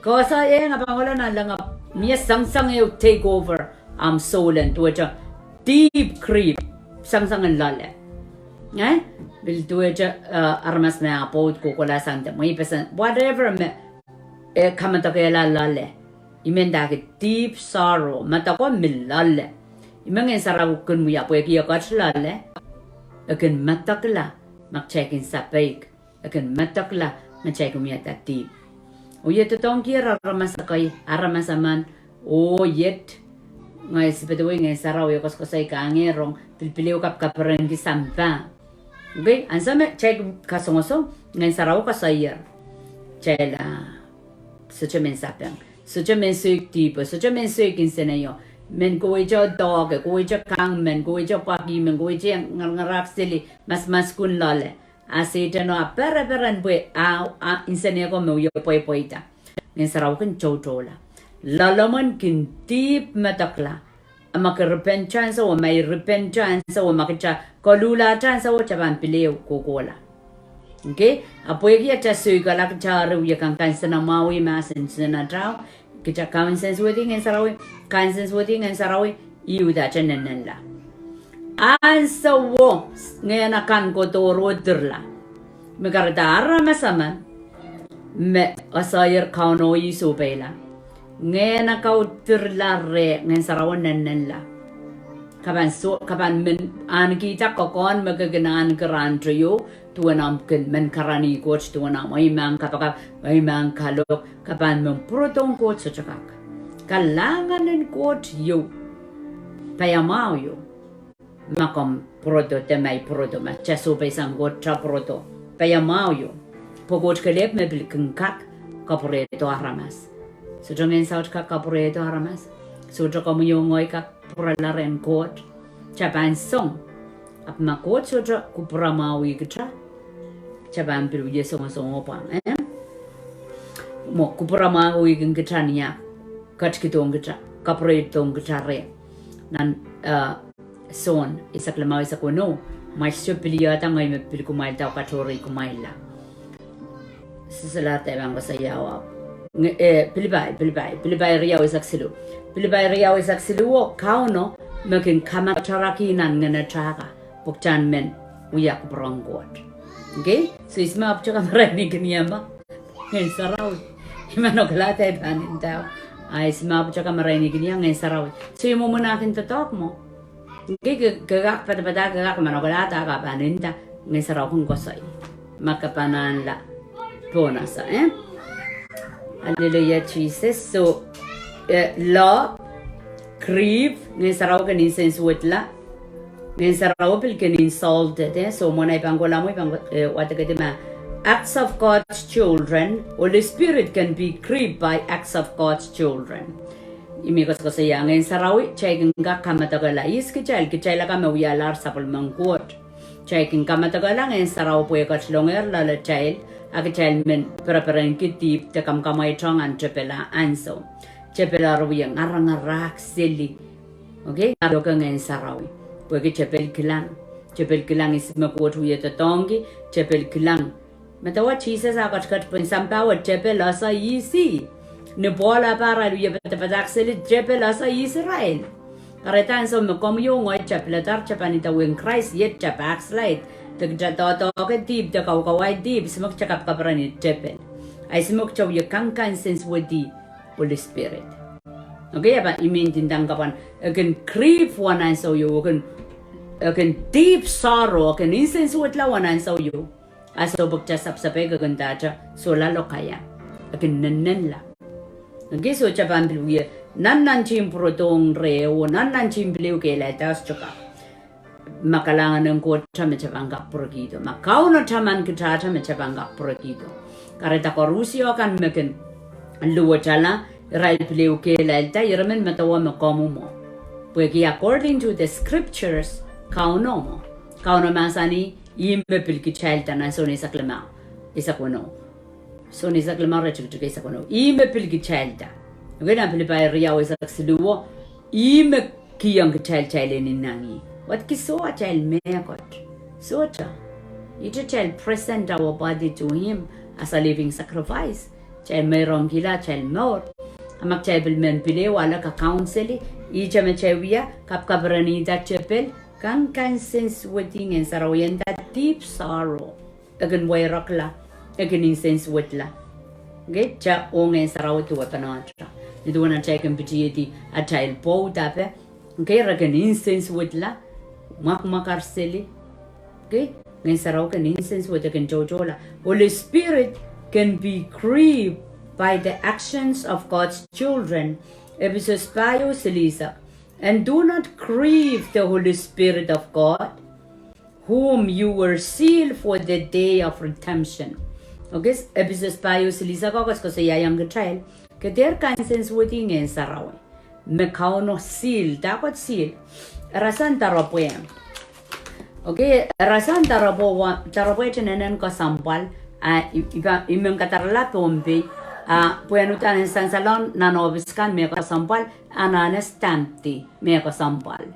Ke ese, eh, nge pahn kohla nanleng, mie sangsang ehu take over ahmw soul en, duwehte deep grief, sangsang en loale. Eh? Pil duwehte, eh, aramas me ah pwoud kohkohla sang de mweipeseng, whatever me, eh, kamedekehla loale. I men ndahki deep sorrow, medek o me loale. I men Ngehn Sarawi kin wia pwehki e ket loale, e kin medekla ma kitail kin sapeik. E kin medekla ma kitail kin wiahda dihp. Oh I doadoahngkier aramas ekei, aramas emen, oh iet, ngehi sipedewe Ngehn Sarawi e koasoakoasoai kangerong, pil pil ehu kapkaperenki sampah. Okay, ansou me kitail kasongosong, Ngehn Sarawi koasoier, kitail, ah, sohte men sapeng, sohte men soik dihpo, sohte men soik nseneio, men koweite doadoahk, koweite kang men, koweite pwaki men, koweite ngarangarahk sili, mas, mas kun loale. A Sehdan o, a pereperen pwe, a, a nsenehko me wie pweipweida. Ngehn Sarawi kin toutoula. Loalemwen kin dihp medekla. A ma ke repentance o, ma I repentance o, ma kitail koluhlahte ansou o, kitail pahn pil ehu kohkohla. Okay? A pwehki atail soikala kitail eri wie kan kansenamwahu mahsen, nsenatail, kitail kansensuwedih Ngehn Sarawi, kansensuwedih Ngehn Sarawi, I udahte nennenla. Ansou o, ngehn akan kohdo oh dirla. Me kahrehda aramas emen me koasoier Kauno ih sohpeila. Ngehn akan dirla reh, Ngehn Sarawi nennenla. Ke pahn so, ke pahn men ahnekihda kokohn me ke kin ahneki rahn teio, duwen ahmw kin men karanih Koht, duwen ahmw eimahn kapakap, eimahn kalohk, ke pahn men pwurodohng Koht sohte kak. Kalahngan en Koht ieu. Paiamwahu ieu. Ma komw pwurodo de ma I pwurodo, ma kitail sohpeisang Koht kitail pwurodo. Paiamwahu ieu. Pwe Koht kelehpw me pil kin kak kapwurehdo aramas. Sohte Ngehn Saut kak kapwurehdo aramas. Sohte komwi oh ngehi kak pwurala rehn Koht. Kitail pahn song. Ahpw ma Koht sohte kupwuramwahwih kitail, kitail pahn pil wie songosong oh pwang, eh? Mwo kupwuramwahwihkin kitail ni ah ketikihdohng kitail, kapwurehdohng kitail reh. Nan eh, Sohn eisek limau eisek weneu, kumwail sohte piliehda ngehi me pil kumwailda oh katohrei kumwailla. Solahr dehr pahn koasoia, nge, eh, Pilipai, Pilipai, Pilipai riau eisek siluh. Pilipai riau eisek siluh, oh Kauno me kin kamatarak nan ngehn ahtahka pwe kitail men wia kupwur en Koht. Okay? So, ihs me ahpwtehn kamarainihkin ie ma? Ngehn Sarawi. I men okolahda I pahn nda, ah, ihs me ahpwtehn kamarainihkin ie? Ngehn Sarawi. So, I mwomwen akin doadoahk mwo. Okay, ke, ke kak padapadahk, ke kak men okolahda, ke pahn nda, Ngehn Sarawi kin koasoi. Ma ke pahn anahne pohn ese, eh? Hallelujah, Jesus. So, eh, love, grief, Ngehn Sarawi kin insensuwedla. Ngehn Sarawi pil kin insulted, eh? So, mwein I pahn kohla mwo, I pahn, eh, wadekedi ma acts of God's children, Holy Spirit can be grieved by acts of God's children. I men koasokoasoia Ngehn Sarawi, kitail kin kak kamadekehla. Ihs kitail? Kitail akan me wialahr sapwellimen Koht. Kitail kin kamadekehla Ngehn Sarawi pwe e ketilongehr loalatail, a kitail men pereperenki dihp de kamwakamwaitohng nan tepel ansou. Tepel eri wie ngarangarahk seli. Okay, ngarangarahk Ngehn Sarawi. Pwehki tepel kilang. Tepel kilang ihs me Koht wie doadoahngki, tepel kilang. Medewe Sises ah ketiket pwe sampah wet tepel ese ihs ih. Ni Pohl ah pahn irail wie padapadahk seli, tepel ese ihs irail. Kahrehda ansou me komwi oh ngehi ta piladahr, ta pahn idawehn Krais, iet ta backslide. De kitail doadoahngki dihp, de kaukawaih dihp, ihs me kitail kapkapereni? Tepel. A ihs me kitail wie kangkansensuwedi? Holy Spirit. Okay, a pahn I men ndinda kapwan, e kin grieve wahn ansou ieu, e kin, e kin deep sorrow, e kin insensuwedla wahn ansou ieu. A soh pwe kitail sapsapeik, e kin ndahte sohla lokaia. E kin nennenla. Okay, so kitail pahn pil wie, nan nantihmw pwurodohng reh oh nan nantihmw pil ehu kehlailda, sohte kak. Ma kalahngan en Koht ta me kitail pahn kak pwurokihdo. Ma Kauno taman kitailda me kitail pahn kak pwurokihdo. Kahrehda koarusie kan me kin luwetala, irail pil ehu kehlailda, irail men medewe me komw mwo. Pwehki according to the scriptures, Kauno mwo. Kauno mahsanih, ih me pil kitailda nan Sohn eisek limau, eisek weneu. Sohn eisek limau, iretikitik eisek weneu. Ih me pil kitailda. Okay, nan Pilipai riau eisek siluh, ih me kihong kitail, kitail en inengieng. Wadki soh atail mehkot. Sohte. Ihte kitail present our body to him as a living sacrifice. Kitail meirongkihla atail mour. A ma kitail pil men pil ehu ale kak counsel, ihte me kitail wia, kapkaperenihda tepel, kangkansensuwedi Ngehn Sarawi, e nda deep sorrow. E kin weirokla, e kin insensuwedla. Okay, kitail oh Ngehn Sarawi duwepenehte. Nin duwen atail kin pitihedi atail pwoud ape. Okay, re kin insensuwedla, mwakmwakar seli. Okay, Ngehn Sarawi kin insensuwed, e kin toutoula. Holy Spirit can be grieved by the actions of God's children. Episos pahieu silihsek. And do not grieve the Holy Spirit of God, whom you were sealed for the day of redemption. Okay, Episos pahieu silihsek koasokoasoiaiong kitail, ke dehr kansensuwedi Ngehn Sarawi. Me Kauno seal, dahkot seal? E rasehng doaropwe. Okay, e rasehng doaropwe, doaropwe te inenen kesempwal, a, i, i pahn, i men kadarala Pohnpei, a, pwehn uhdahn sansalong nan ohpis kan me kesempwal, anahne stamp di me kesempwal.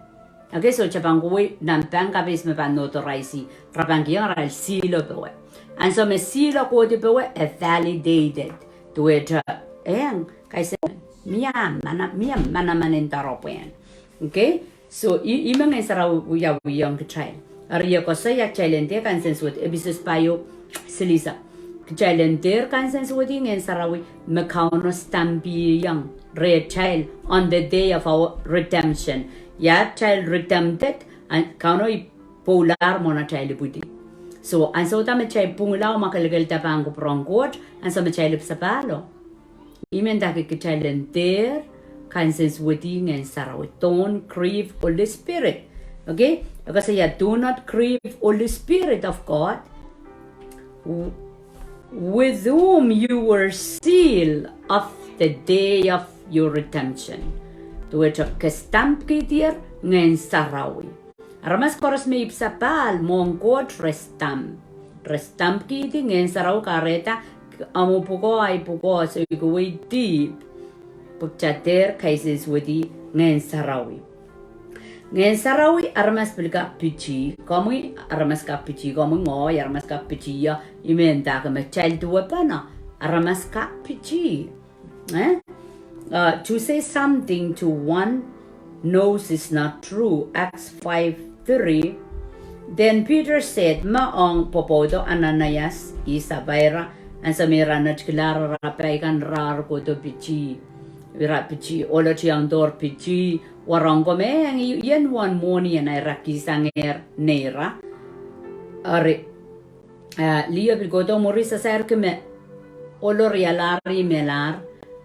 Okay, so kitail pahn kohwei nan bank ape, ihs me pahn authorize, re pahn kihong arail seal o powe. Ansou me seal o kohdi powe, e validated. Duwehte, eng, kaisehn, mie mana-, mie manaman en doaropwe. Okay, so i, i me Ngehn Sarawi wiawihong kitail. Eri e koasoia kitail en dehr kansensuwed, Episos pahieu silihsek. Kitail en dehr kansensuwedi Ngehn Sarawi me Kauno stampiong rehtail on the day of our redemption. Ia atail redempted, a Kauno e pwoulahr mwohn atail ipwidi. So ansou da me kitail pwungla oh mwakelekelda pahn kupwuren Koht, ansou me kitail ipwsapahl o, I men ndahki kitail en dehr kansensuwedi Ngehn Sarawi. Don't grieve Holy Spirit. Okay? E koasoia, do not grieve Holy Spirit of God, w-, with whom you were sealed of the day of your redemption. Duwehte ke stampkihdier Ngehn Sarawi. Aramas koaros me ipwsapahl mwohn Koht re stamp. Re stampkihdi Ngehn Sarawi, kahrehda, omw pwukoa, ahi pwukoa, soikowei dihp, pwe kitail dehr kansensuwedi Ngehn Sarawi. Ngehn Sarawi aramas pil kak pitih, komwi aramas kak pitih, komwi ngehi aramas kak pitih, ih me ndahki me kitail duwepene aramas kak pitih. Eh? Uh, to say something to one knows is not true. Acts five three. Then Peter said, me ong pwopwoudo Ananias, ih Sapaira, ansou me ira netikla ara pai kan, ira kohdo pitih. Ira pitih, ohlot iang dohr pitih, warong ko me eng ien wen mwohni en ira kihsangehr neira. Eri, ah, liho pil kohdo mwuri, sasairki me ohlor ialahr, melahr.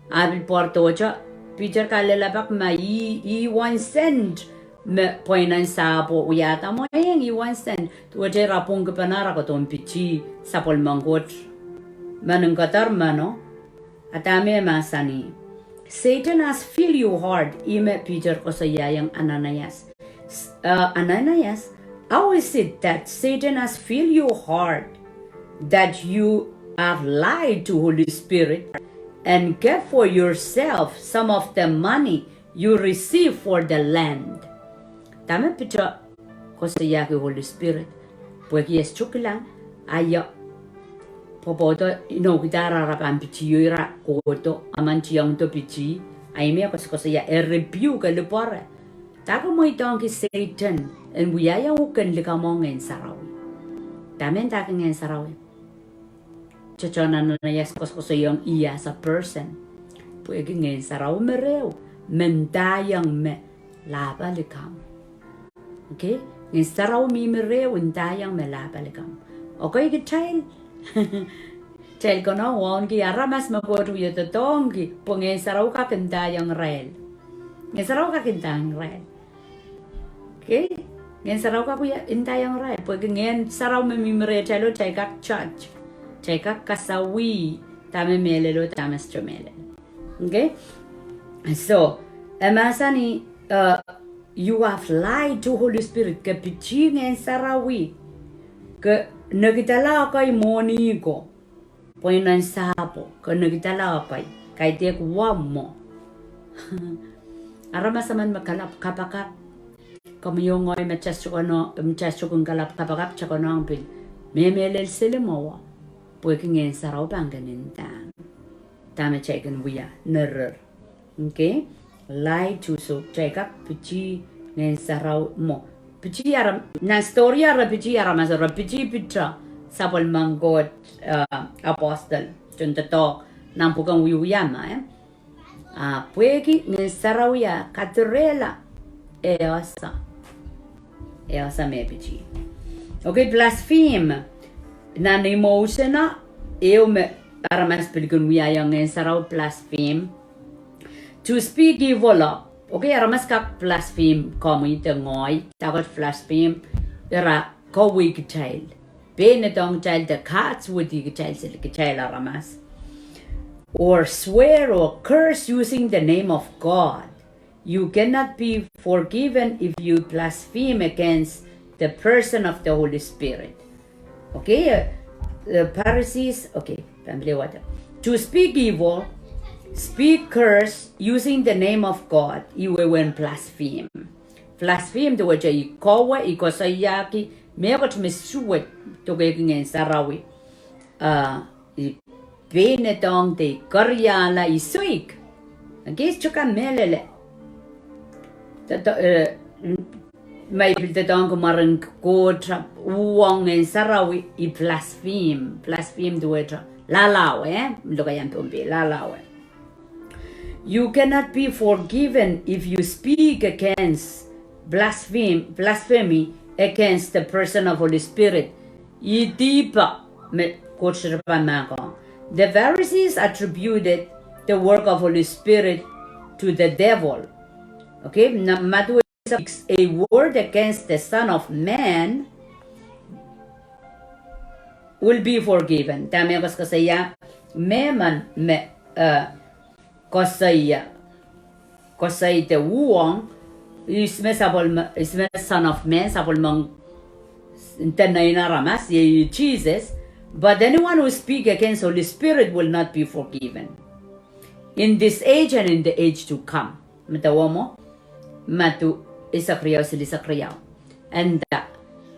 A pil pwarodohte, Peter kalelapak me ih, ih wen sent me pweinen sahpwo wiahda, mwein ih wen sent. Duwehte ira pwungkipene, ira kohdohng pitih sapwellimen Koht. Meninkeder meno. A dahme mahsanih? Satan has filled your heart, ih me Peter koasoiaiong Ananias. S-, uh, Ananias, how is it that Satan has filled your heart that you have lied to Holy Spirit and kept for yourself some of the money you received for the land? Dahme Peter koasoiahki Holy Spirit? Pwehki e sohte kilang, a ih pwopwoudo, inoukihda ira pahn pitih, ira kohdo, a men tiongdo pitih, a ih me koasokoasoia, e rebuke, e lipwoare. Dahkot mweidohngki Satan en wiahiong uhk en likamw oh Ngehn Sarawi? Dahme ndahki Ngehn Sarawi? Tohtohn Ananias koasokoasoiong ih as a person. Pwehki Ngehn Sarawi me reh, me ndaiong me lahpa likamw. Okay? Ngehn Sarawi mihmi reh, ndaiong me lahpa likamw. Okay, kitail, kitail konehng wauneki aramas me Koht wie doadoahngki, pwe Ngehn Sarawi kak ndaiong irail. Ngehn Sarawi kak ndaiong irail. Okay? Ngehn Sarawi kak wie ndaiong irail. Pwehki Ngehn Sarawi me mihmi rehtail oh kitail kak judge. Kitail kak kasawih dahme mehlel oh dahme sohte mehlel. Okay? So, e mahsanih, uh, you have lied to Holy Spirit, ke pitih Ngehn Sarawi, ke nekidala ekei mwohni ko. Pweinen sahpwo, ke nekidala ekei, kaidehk wa mwo. Aramas emen me kalap kapakap, komwi oh ngehi me kitail sohte konehng, me kitail sohte kin kalap kapakap, kitail konehng pil mehlel seli mwowe. Pwehki Ngehn Sarawi pahn kin ndaiong dahme kitail kin wia, nerir. Okay? Lie to, so kitail kak pitih Ngehn Sarawi mwo. Pitih ara-, nan story ara pitih aramas, ara pitih Piter, sapwellimen Koht, uh, apostle, tohndoadoahk, nan pwuken Wiewia me, eh? Ah, pwehki Ngehn Sarawi ah kadirehla, e ese. E ese me pitih. Okay, blaspheme. Nan imwosona, ehu me aramas pil kin wiahiong Ngehn Sarawi, blaspheme. To speak evil of. Okay, aramas kak blaspheme komwi de ngehi, dahkot blaspheme, ira kawehwehki kitail. Peinedohng kitail de kadswedi kitail, seli kitail aramas. Or swear or curse using the name of God. You cannot be forgiven if you blaspheme against the person of the Holy Spirit. Okay, uh, the Pharisees, okay, pahn pil wada. To speak evil, speak curse using the name of God, ih wehwehn blaspheme. Blaspheme duwehte i kowe, i koasoiahki mehkot me suwed, dohkehki Ngehn Sarawi. Ah, i peinedohng de i keriahla, i soik. Okay, sohte kak mehlel. Doadoahk, eh, ma i pil doadoahngki mwaren Koht, uhwong Ngehn Sarawi, i blaspheme. Blaspheme duwehte lalawe, eh? Lokaiahn Pohnpei, lalawe. You cannot be forgiven if you speak against blaspheme, blasphemy against the person of Holy Spirit. I dihp me Koht sohte pahn mahkohng. The Pharisees attributed the work of Holy Spirit to the devil. Okay, na, Matthew speaks a word against the Son of Man will be forgiven. Dahme koasokoasoia, mehmen me, eh, koasoia, koasoi de uhwong, ihs me sapwellime, ihs me Son of Man, sapwellimen Dehn Nein Aramas, iei Sises. But anyone who speak against Holy Spirit will not be forgiven in this age and in the age to come. Medewe mwo, Matthew eisek riau, silihsek riau. Eri,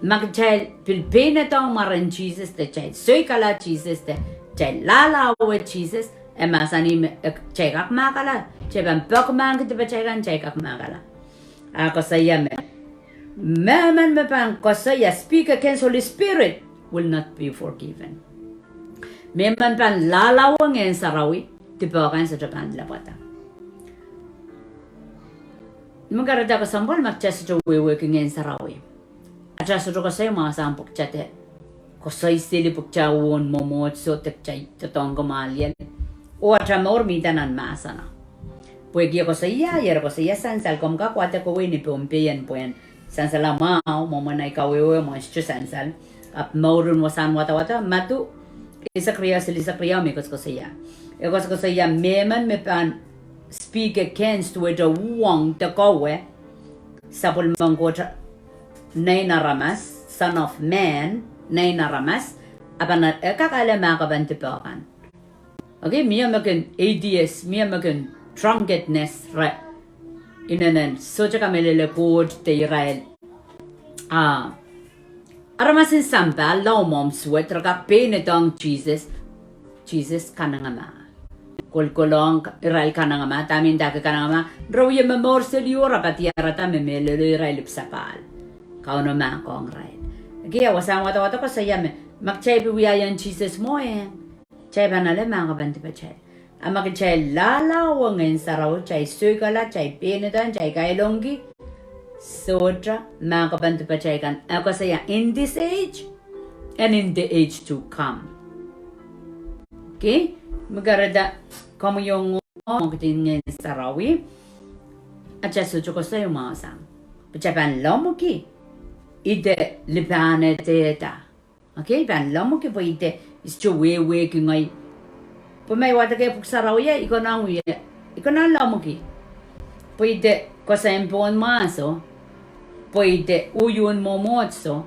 ma kitail pil peinedohng mwaren Sises de kitail soikala Sises de kitail lahlahwe Sises, e mahsanih me, eh, kitail kak mahkala, kitail pahn peki mahkpen dipatail kan, kitail kak mahkala. A koasoia me, mehmen me pahn koasoia, speak against Holy Spirit will not be forgiven. Mehmen pahn lahlahwe Ngehn Sarawi, dipe kan sohte pahn lapwada. Me kahrehda kesempwal ma kitail sohte wehwehki Ngehn Sarawi. Atail sohte koasoi mwahusang pwe kitail de koasoi seli pwe kitail uwen mwomwohdiso de kitail doadoahngki mwahliel. Oh atail mour mihda nan mahseno. Pwehki e koasoiaier, koasoia sansal, komw kak wadek kowei ni Pohnpei en pwehn sansal mwahu, mwomwen ahi kawehwe mwo sohte sansal. Ahpw mourin wasahn wadawado, Madiu eisek riau, silihsek riau me koasokoasoia. E koasokoasoia mehmen me pahn speak against, duwehte uhwong de kowe sapwellimen Koht, Nein Aramas, Son of Man, Nein Aramas, a pahn, e kak ale mahkpen dipe kan. Okay, mie me kin atheist, mie me kin drunkenness, re inenen sohte kamehlele Koht de irail, ah, aramasen sampah, laumohmw suwed, re kak peinedohng Sises, Sises kanengamah. Kolkolohng irail kanengamah, dahme ndahki kanengamah, re wie momour seli oh re padiarada me mehlelo irail ipwsapahl. Kauno mahkohng irail. Okay, wasahn wadawado koasoia me, ma kitail pil wiahiong Sises mwohn, kitail pahn ale mahkpen dipatail. A ma kitail lahlahwe Ngehn Sarawi, kitail soikala, kitail peinedohng, kitail kailongki, sohte mahkpen dipatail kan. E koasoia in this age and in the age to come. Okay, me kahrehda komwi oh ngehi mwekid en Ngehn Sarawi, atail sohte koasoi mwahusang pwe kitail pahn lemmwiki, I de lipahnedehda. Okay, I pahn lemmwiki pwe I de, I sohte wehwehki ngehi. Pwe ma I wadek pwuhk sarawi, I konehng wie, I konehng lemmwiki pwe I de koasoi pohn mwahso, pwe I de uwen mwomwohdiso,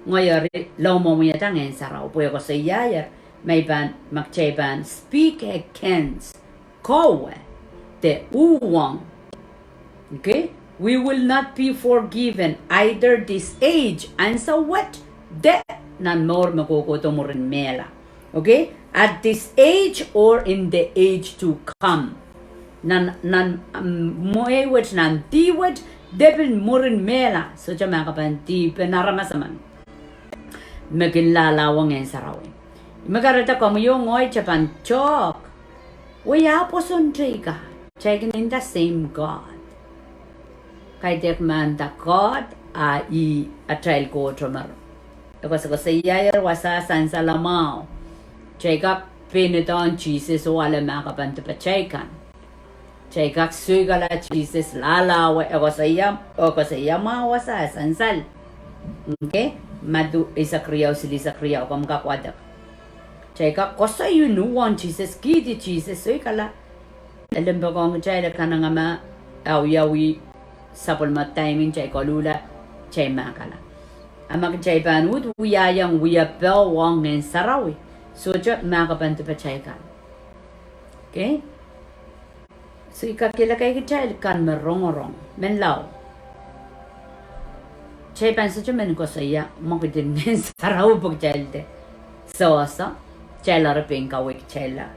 ngehi eri laumohmwiada Ngehn Sarawi, pwe e koasoiaier me I pahn, ma kitail pahn speak against kowe de uhwong. Okay, we will not be forgiven either this age, ansou wet, de nan mour me kohkohdo mwurin mehla. Okay, at this age or in the age to come. Nan, nan, mm, mwehi wet, nan dih wet, de pil mwurin mehla, sohte mahkpen dihpen aramas emen me kin lahlahwe Ngehn Sarawi. Me kahrehda komwi oh ngehi kitail pahn tehk, wia pwoson teikan, kitail kin nda same God. Kaidehk me nda God, a ih atail Koht. Emen e koasokoasoiaier wasahn sansal mwahu. Kitail kak peinedohng Sises oh ale mahkpen dipatail kan. Kitail kak soikala Sises, lahlahwe, e koasoia, e koasoia mwahu wasahn sansal. Okay, Madiu eisek riau, silihsek riau, komw kak wadek. Kitail kak koasoi uhwong Sises, kihdi Sises, soikala. E limpoakohng kitail, e kanengamah, e wiawi sapwellime daimin, kitail koluhla, kitail mahkala. A ma kitail pahn uhd wiahiong wiepe ong Ngehn Sarawi, sohte mahkpen dipatail kan. Okay, so I kakehlaka kitail kan me rongorong, menlau, kitail pahn sohte men koasoia mwekid en Ngehn Sarawi pwe kitail de sohso, kitail eri pein kawehkitailla.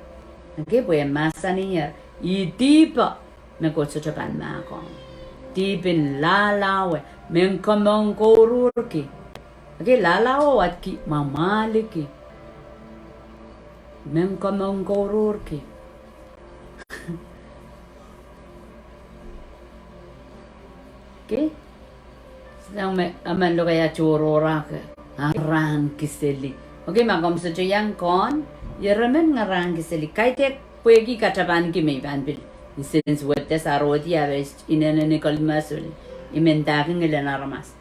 Okay, pwe e mahsanih, ih dihp me Koht sohte pahn mahkohng, dihpen lahlahwe, men komourkouruhrki. Okay, lahlahwe wadki mwamwahliki, men komourkouruhrki. Okay, sang me emen lokaia tohrohrki, ngarahn kiseli. Okay, ma komw sohte iang kohn, ieremen ngarahn kiseli. Kaidehk pwehki katapanki me I pahn pil nsensuwedda, sarohdi, a pil inenen kolmesuli, I men ndahki ngilen aramas.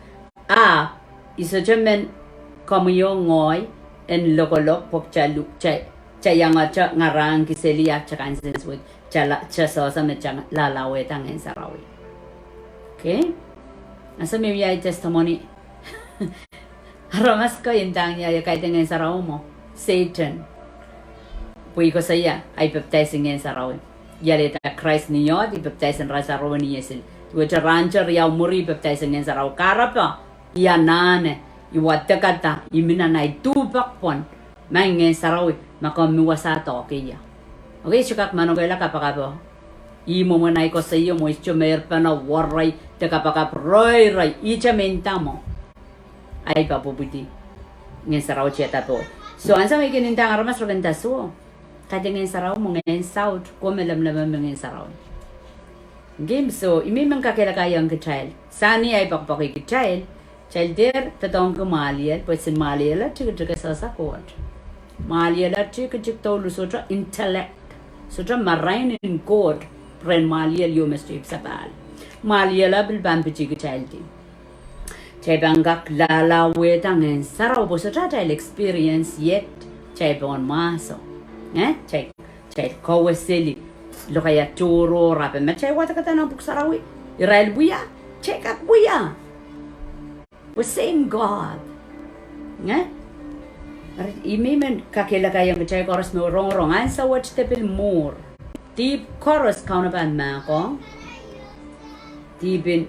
Ahpw I sohte men komwi oh ngehi en lokolok pwe kitail, kitail iangete ngarahn kiseli, a kitail kak nsensuwed, kitail la, kitail sohso me kitail lahlahwehda Ngehn Sarawi. Okay, a se me wia ahi testimony. Aramas ko ndahng ie, ie kaidehn Ngehn Sarawi mwo, Sehdan. Pwe I koasoia, I papidais en Ngehn Sarawi. I alehda Krais ni ohl, I papidais en Rahn Sarawi ni iesil. Duwehte rahn te riau mwuri I pepdaise Ngehn Sarawi. Kahrepe, I anahne, I wadekada, I mih nan ahi duhpek pwon. Maing Ngehn Sarawi, ma komw mi wasa, doadoahk ie. Okay, I sohte kak manokehla kapakapo. Ih mwomwen ahi koasoio mwo, I sohte meirpene, worei, de kapakap reirei, ihte me I nda mwo. Ahi papah pwupwidi. Ngehn Sarawi tiada powe. So, ansou me I kin ndahng aramas re kin nda soh, kaidehn Ngehn Sarawi mwo ngehn saut, ko me lemleme me Ngehn Sarawi. Ngimso, I men men kakehlakaiong kitail. Sani ahi poakepoake kitail, kitail dehr doadoahngki mwahliel, pwe sohte mwahliel e tikitik, e sohte Koht. Mwahliel e tikitik, douluhl sohte intellect, sohte marain en Koht, rehn mwahliel ieu me sohte ipwsapahl. Mwahliel e pil pahn pitih kitaildi. Kitail pahn kak lahlahwehda Ngehn Sarawi pwe sohte atail experience iet, kitail pohn mahso. Eh, kitail, kitail kaweseli lokaia tohrohr, ahpw ma kitail wadekada nan pwuhk sarawi, irail wia, kitail kak wia. Pwe same God. Eh? Eri I men men kakehlakaiong kitail koaros me rongorong, ansou wet de pil mwuhr, dihp koaros Kauno pahn mahkohng. Dihpen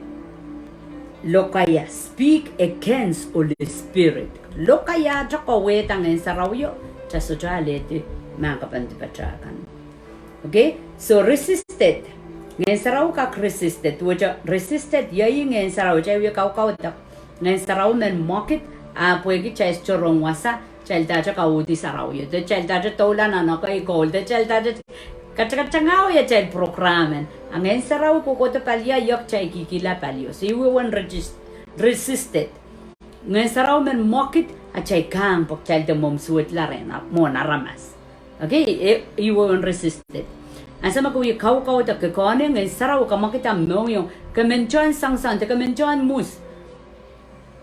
lokaia, speak against Holy Spirit. Lokaiahte kawehda Ngehn Sarawio, kitail sohte alehdi mahkpen dipatail kan. Okay, so resisted. Ngehn Sarawi kak resisted. Duwehte resisted, iei Ngehn Sarawi, kitail wie kaukaudok. Ngehn Sarawi men mwekid, ahpw pwehki kitail sohte rong wasa, kitail dahte kauhdi sarawio, de kitail dahte doula nan ekei koul, de kitail dahte katakatangawei atail program en. A Ngehn Sarawi kohkohdo palio, kitail kihkihla palio. So I wehwehn resist-, resisted. Ngehn Sarawi men mwekid, a kitail kahng pwe kitail de mwomw suwedla rehn mwohn aramas. Okay, e, I wehwehn resisted. Ansou me ke wie kaukaudok, ke kohne Ngehn Sarawi kamwekid ahmw mohngiong, ke men tohn soangosoang, de ke men tohn mwus.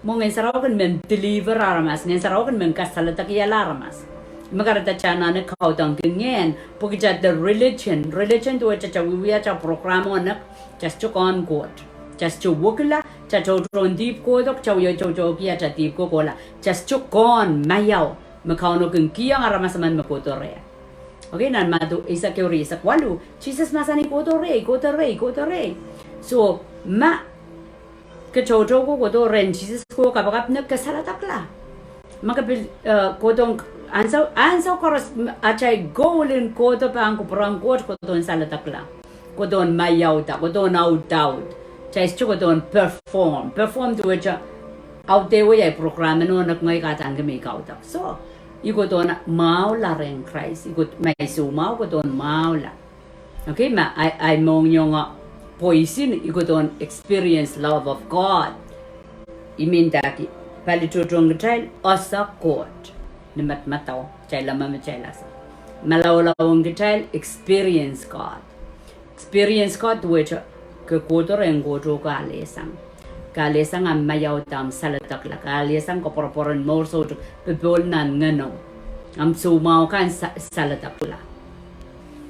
Mwo Ngehn Sarawi kin men deliver aramas, Ngehn Sarawi kin men kasaledekihala aramas. Me kahrehda kitail anahne kaudokiong ngehn, pwe kitail de religion, religion duwehte kitail wiewia atail program o nek, kitail sohte kohn Koht. Kitail sohte wekila, kitail toutou dihp kohdo, kitail wie toutouki atail dihp ko kohla. Kitail sohte kohn maiau me Kauno kin kihong aramas emen me kohdo reh. Okay, nan Madiu eisek ehu ri eisek waluh, Sises mahsanih kohdo rehi, kohdo rehi, kohdo rehi. So, ma ke toutou ko kohdo rehn Sises, ko kapakap nek, ke saledekla. Ma ke pil, eh, kohdohng ansou, ansou koaros, m-, atail goal en kohdo pahn kupwuren Koht kohdohn saledekla, kohdohn maiauda, kohdohn audaud. Kitail sohte kohdohn perform. Perform duwehte audehwei ahi program en o nek, ngehi kadaniki me I kaudok. So, I kohdohn mwahula rehn Krais, I koh-, ma I soumwahu kohdohn mwahula. Okay, ma ahi, ahi mohngiong o pwoisin, I kohdohn experience love of God. I men ndahki, pali tohtohn kitail ese Koht ni madamadau, kitail leme me kitail ese. Malaulau en kitail experience God. Experience God duwehte ke kohdo rehn Koht oh ke alehsang. Ke alehsang ahmw maiauda, ahmw saledekla. Ke alehsang koapworopwor en mour soutuk, popohl nan ngehno. Ahmw soumwahu kan sa-, saledekla.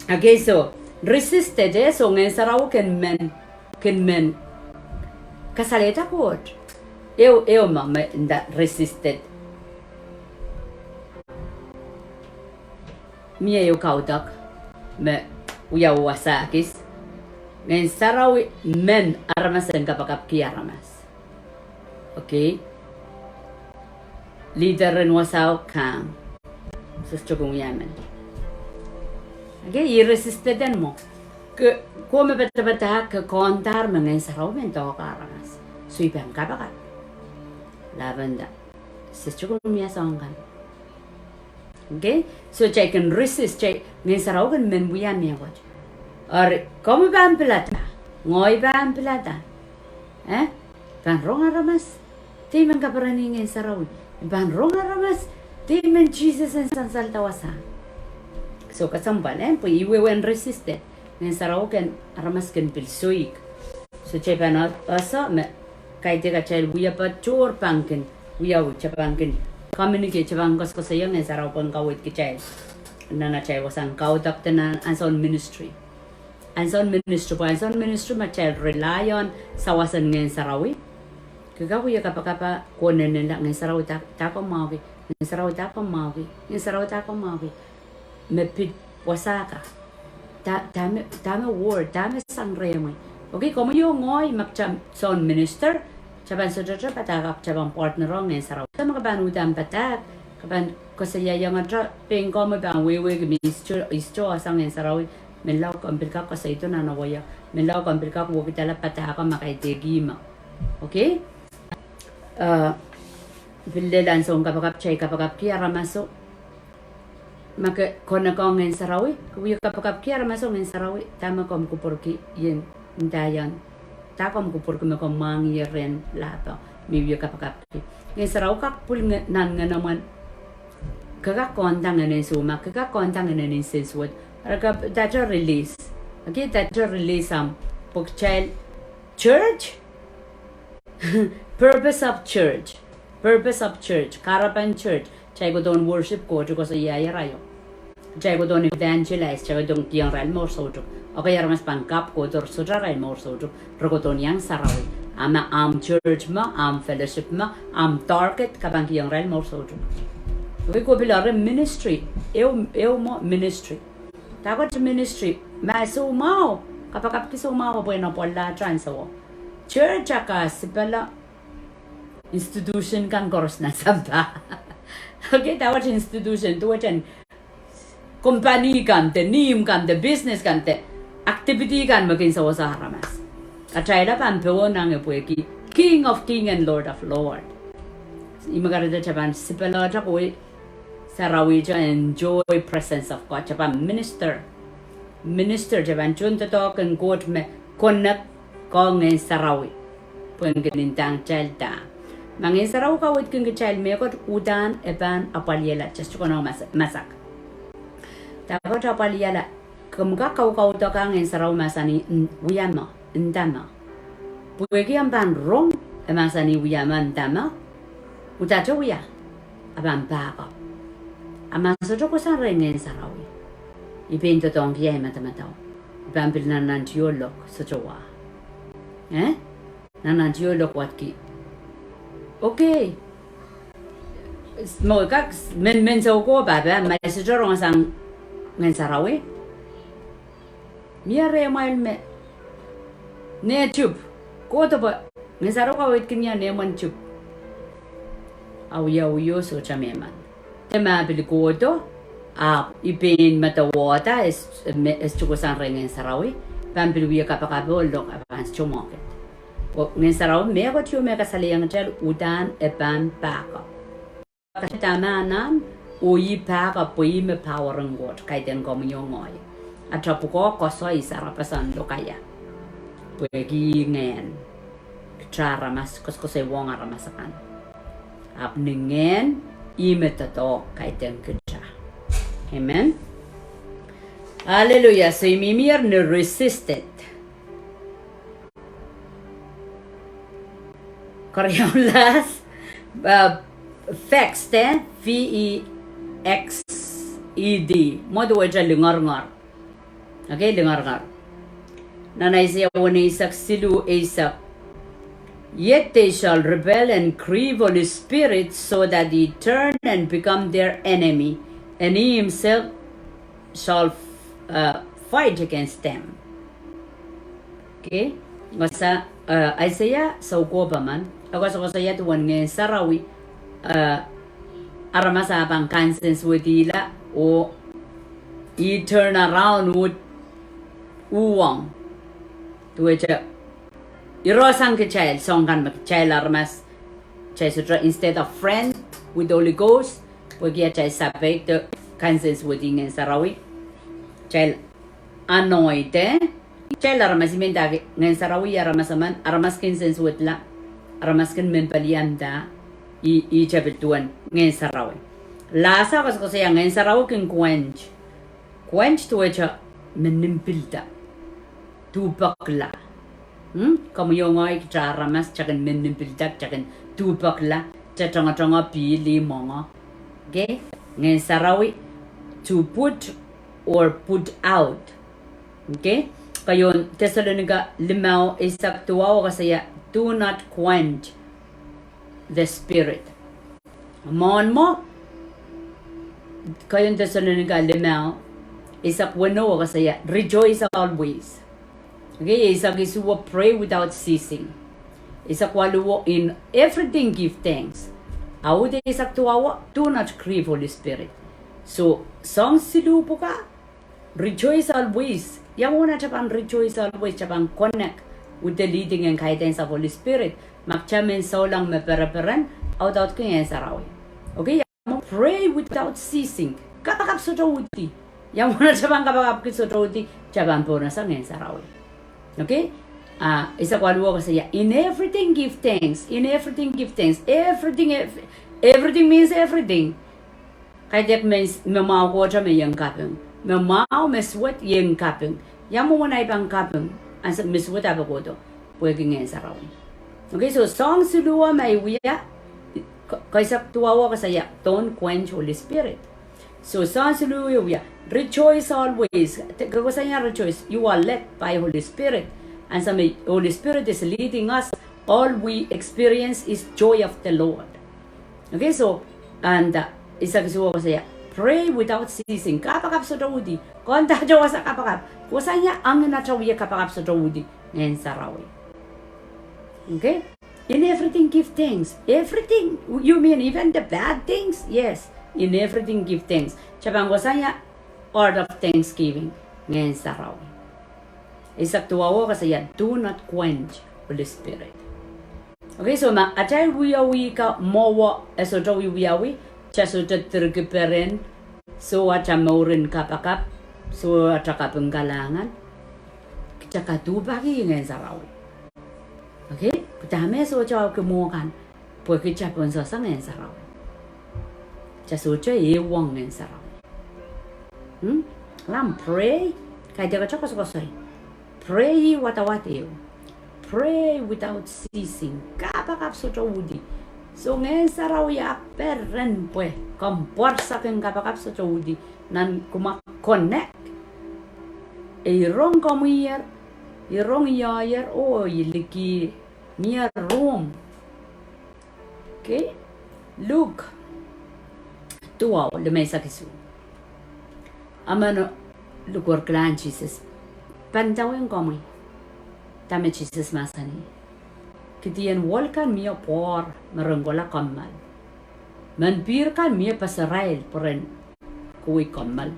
Okay, so, resisted, eh, so Ngehn Sarawi kin men, kin men kasalehda Koht. Ehu, ehu me, me nda resisted. Mie ehu kaudok me wiawi wasa kis. Ngehn Sarawi men aramas en kapakapki aramas. Okay. Leader en wasao kahng. Sohte kin wia men. Okay, I resisted en mwo. Ke, ko me padapadahk ke kaundahr me Ngehn Sarawi men doahke aramas. So I pahn kapakap. Lavender. Sohte kin wia soahng kan. Okay? So kitail kin resist, kitail, Ngehn Sarawi kin men wia mehkot. Eri, komw pahn pilada, ngehi pahn pilada. Eh? Pahn rong aramas, dih men kaperen Ngehn Sarawi. Pahn rong aramas, dih men Sises en sansalda wasa. So kesempwal, eh? Pwe I wehwehn resisted. Ngehn Sarawi kin, aramas kin pil soik. So kitail pahn o-, ese me kaidehk atail wiepe tohr pahn kin wiawi, kitail pahn kin communicate, kitail pahn koasokoasoia Ngehn Sarawi pahn kaweid kitail nan atail wasahn kaudok de nan ansoun ministry. Ansoun ministry, pwe ansoun ministry ma kitail rely on sawas en Ngehn Sarawi. Ke kak wie kapakap, konenla Ngehn Sarawi da-, dahkot mwahuki, Ngehn Sarawi dahkot mwahuki, Ngehn Sarawi dahkot mwahuki. Me pid wasa ka. Da-, dahme, dahme word, dahme sang rehmwi. Okay, komwi oh ngehi ma kitail soun minister, kitail pahn sohte padahk ahpw kitail pahn partner ong Ngehn Sarawi. Soh, ma ke pahn uhdahn padahk, ke pahn koasoiaiong ahpw pein komwi pahn wehwehki me I sohte, I sohte sang Ngehn Sarawi, menlau komw pil kak koasoido nan wai, menlau komw pil kak wekidala padahk ma kaidehk ihme. Okay? Eh, pil lel ansou en kapakap, kitail kapakapki aramaso. Ma ke connect ong Ngehn Sarawi, ke wie kapakapki aramaso Ngehn Sarawi, dahme komw kupwurki ien, ndaiong, dahme komw kupwurki me komw mwahngih rehn lahpo, me wie kapakapki. Ngehn Sarawi kak pwil nge-, nan ngenomwen, ke kak konda ngehnen soumwahu, ke kak konda ngehnen nsensuwed. Re kak, that release. Okay, that release, um, pwe kitail church, purpose of church. Purpose of church. Kahrepen church. Kitail kohdohn worship Koht, koasoiaiong irail. Kitail kohdohn evangelize, kitail kohdohn kihong irail mour soutuk. Okay, aramas pahn kapw kohdo sohte irail mour soutuk. Re kohdohn iang sarawi. A ma ahmw church me, ahmw fellowship me, ahmw target, ke pahn kihong irail mour soutuk. Okay, ko pil eri ministry. Ehu, ehu mwo ministry. Dahkot ministry, ma soumwahu, kapakapki soumwahu pwe en apwalih atail ansouo. Church a kasipala institution kan koaros nan sampah. Okay, dahkot institution, duwehte company kan de, nihmw kan de, business kan de, activity kan me kin sewese aramas. Atail pahn pohnange pwehki King of King and Lord of Lord. Ihme kahrehda kitail pahn sipalehte kowe sarawi to enjoy presence of God. Kitail pahn minister. Minister, kitail pahn tohndoadoahk en Koht me connect ong Ngehn Sarawi. Pwe en kin ndahng kitail da. Ma Ngehn Sarawi kaweidki kitail mehkot, uhdahn e pahn apwalihala, just konehng mas-, masak. Dahkot apwalihala, komw kak kaukaudohng Ngehn Sarawi mahsanih, mm, wia me, nda me. Pwehki ahmw pahn rong, e mahsanih wia me, nda me. Uhdahn wia, a pahn pahkapw. A ma sohte kohsang rehn Ngehn Sarawi, I pein doadoahngki ahi madamadau. I pahn pil nannantiolok, sohte wa. Eh? Nannantiolok wadki. Okay. Mwo kak men, men soukohp pahpa, ma I sohte rong sang Ngehn Sarawi. Mie rehmwail me ne tube. Kohdo pwe Ngehn Sarawi kaweidki ie nehmwen tube. A wia wio sohte me men. De ma pil kohdo, ahpw I pein medewehda, e s-, me, e sohte kohsang rehn Ngehn Sarawi, pahn pil wie kapakap oh lok a pahn sohte mwekid. Pwe Ngehn Sarawi mehkot ieu me kasalehiong kitail uhdahn e pahn pahkapw. Kitail dahme anahn, oh ih pahkapw pwe ih me power en Koht, kaidehn komwi oh ngehi. Atail pwukoa koasoi sarawi pahsan lokaia. Pwehki Ngehn. Kitail aramas, koasokoasoi wong aramas akan. Ahpw ni Ngehn, ih me doadoahk kaidehn kitail. Amen. Hallelujah. So I mihmi ni resisted. Keriau las, uh, vexed, eh? V E X E D. Mwo duwehte lingeringer. Okay, lingeringer. Nan Aiseia weneisek siluh eisek. Yet they shall rebel and grieve Holy Spirit, so that he turn and become their enemy, and he himself shall, uh, fight against them. Okay? Koasoia, uh, Aiseia soukohp emen, e koasokoasoia duwen Ngehn Sarawi, uh, aramas a pahn kansensuwedihla, oh ih turn around, oh uhwong. Duwehte, ire sang kitail, soangen me kitail aramas, kitail sohte, instead of friend with Holy Ghost, pwehki atail sapeik de kansensuwedih Ngehn Sarawi. Kitail anoint, eh? Kitail aramas I men dake, Ngehn Sarawi aramas emen, aramas kin sensuwedla, aramas kin men palianda, ih, ih tepil duwen Ngehn Sarawi. Lasa koasokoasoia Ngehn Sarawi kin quench. Quench duwehte men nin pilda. Duhpekla. Hmm? Komwi oh ngehi kitail aramas, kitail kin men nin pilda, kitail kin duhpekla, kitail tongotongo, pihl, mwenge. Okay? Ngehn Sarawi, to put or put out. Okay? Keieun Tesalonika limau eisek duwau koasoia, do not quench the Spirit. Mwohn mwo, keieun Tesalonika limau eisek weneu koasoia, rejoice always. Okay, eisek isuh, pray without ceasing. Eisek waluh, in everything give thanks. Aude eisek duwau, do not grieve Holy Spirit. So, soahng siluh pwukat, rejoice always. Ia mwomwen atail pahn rejoice always? Atail pahn connect with the leading and guidance of Holy Spirit. Ma kitail men souleng me pereperen, audaudki Ngehn Sarawi. Okay, ia mwomwen? Pray without ceasing. Kapakap sohte uhdi. Ia mwomwen atail pahn kapakapki sohte uhdi? Atail pahn pohnese Ngehn Sarawi. Okay? Ah, eisek waluh koasoia, in everything give thanks. In everything give thanks. Everything, ev-, everything means everything. Kaidehk me, me mwahu kohdo me iang kaping. Me mwahu, me suwed iang kaping. Ia mwomwen ei pahn kaping? Ansou me suwed ape kohdo? Pwehki Ngehn Sarawi. Okay, so soahng siluh me wia, ke-, eisek duwau koasoia, don't quench Holy Spirit. So soahng siluh wia, rejoice always. Ke koasoia rejoice, you are led by Holy Spirit. Ansou me Holy Spirit is leading us, all we experience is joy of the Lord. Okay, so, and, uh, eisek isuh koasoia, pray without ceasing. Kapakap sohte uhdi. Konda tohsa kapakap. Koasoia, angin atail wie kapakap sohte uhdi Ngehn Sarawi. Okay? In everything give thanks. Everything, you mean even the bad things? Yes. In everything give thanks. Atail pahn koasoia, heart of thanksgiving, Ngehn Sarawi. Eisek duwau koasoia, do not quench Holy Spirit. Okay, so ma atail wiawi ka mwowe e sohte wiawi, kitail sohte dirki peren, soh atail mouren kapakap, soh atail kaping kalahngan, kitail kaduhpaki Ngehn Sarawi. Okay, kitail me sohte aoki mwo kan, pwehki kitail pohnese Ngehn Sarawi. Kitail sohte ehuong Ngehn Sarawi. Hmm? Lam pray, kaidehk atail koasokoasoi. Pray wadawad ehu. Pray without ceasing. Kapakap sohte uhdi. So Ngehn Sarawi e peren pwe komw pwarsang kapakap sohte uhdi. Nan kumwa connect. E rong komwier, e rong ioier, oh, e liki mie room. Okay? Luk duwau, limeisek isuh. Emen likwerkihla Sises, pahn idawehn komwi. Dahme Sises mahsanih? Kidien wel kan mie pwoar me ren kohla kommoal. Menpihr kan mie pesarail pwe ren kohwei kommoal.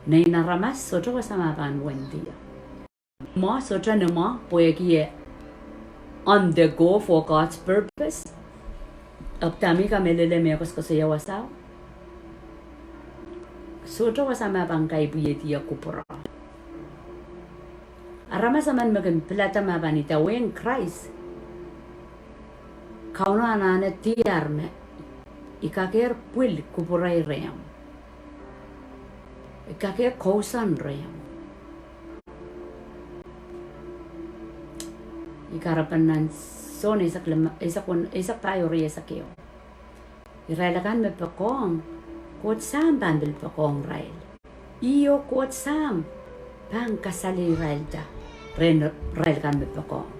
Nein aramas sohte wasa me pahn wendiong. Mwo sohte ni mwo pwehki e on the go for God's purpose. Ahpw dahme I kamehlele me koasokoasoia wasao? Sohte wasa me pahn kaipwihedi kupwuro. Aramas emen me kin pilada me pahn idawehn Krais, Kauno anahne diar me I kakehr pwil kupwurei rehmw. I kakehr kousoan rehmw. I kahrepen nan Sohn eisek lime, eisek wen, eisek pahieu, ire eisek ehu. Irail akan me poakohng, Koht Sahm pahn pil poakohng irail. Ih oh Koht Sahm pahn kasalehiong irail da, ren irail akan me poakohng.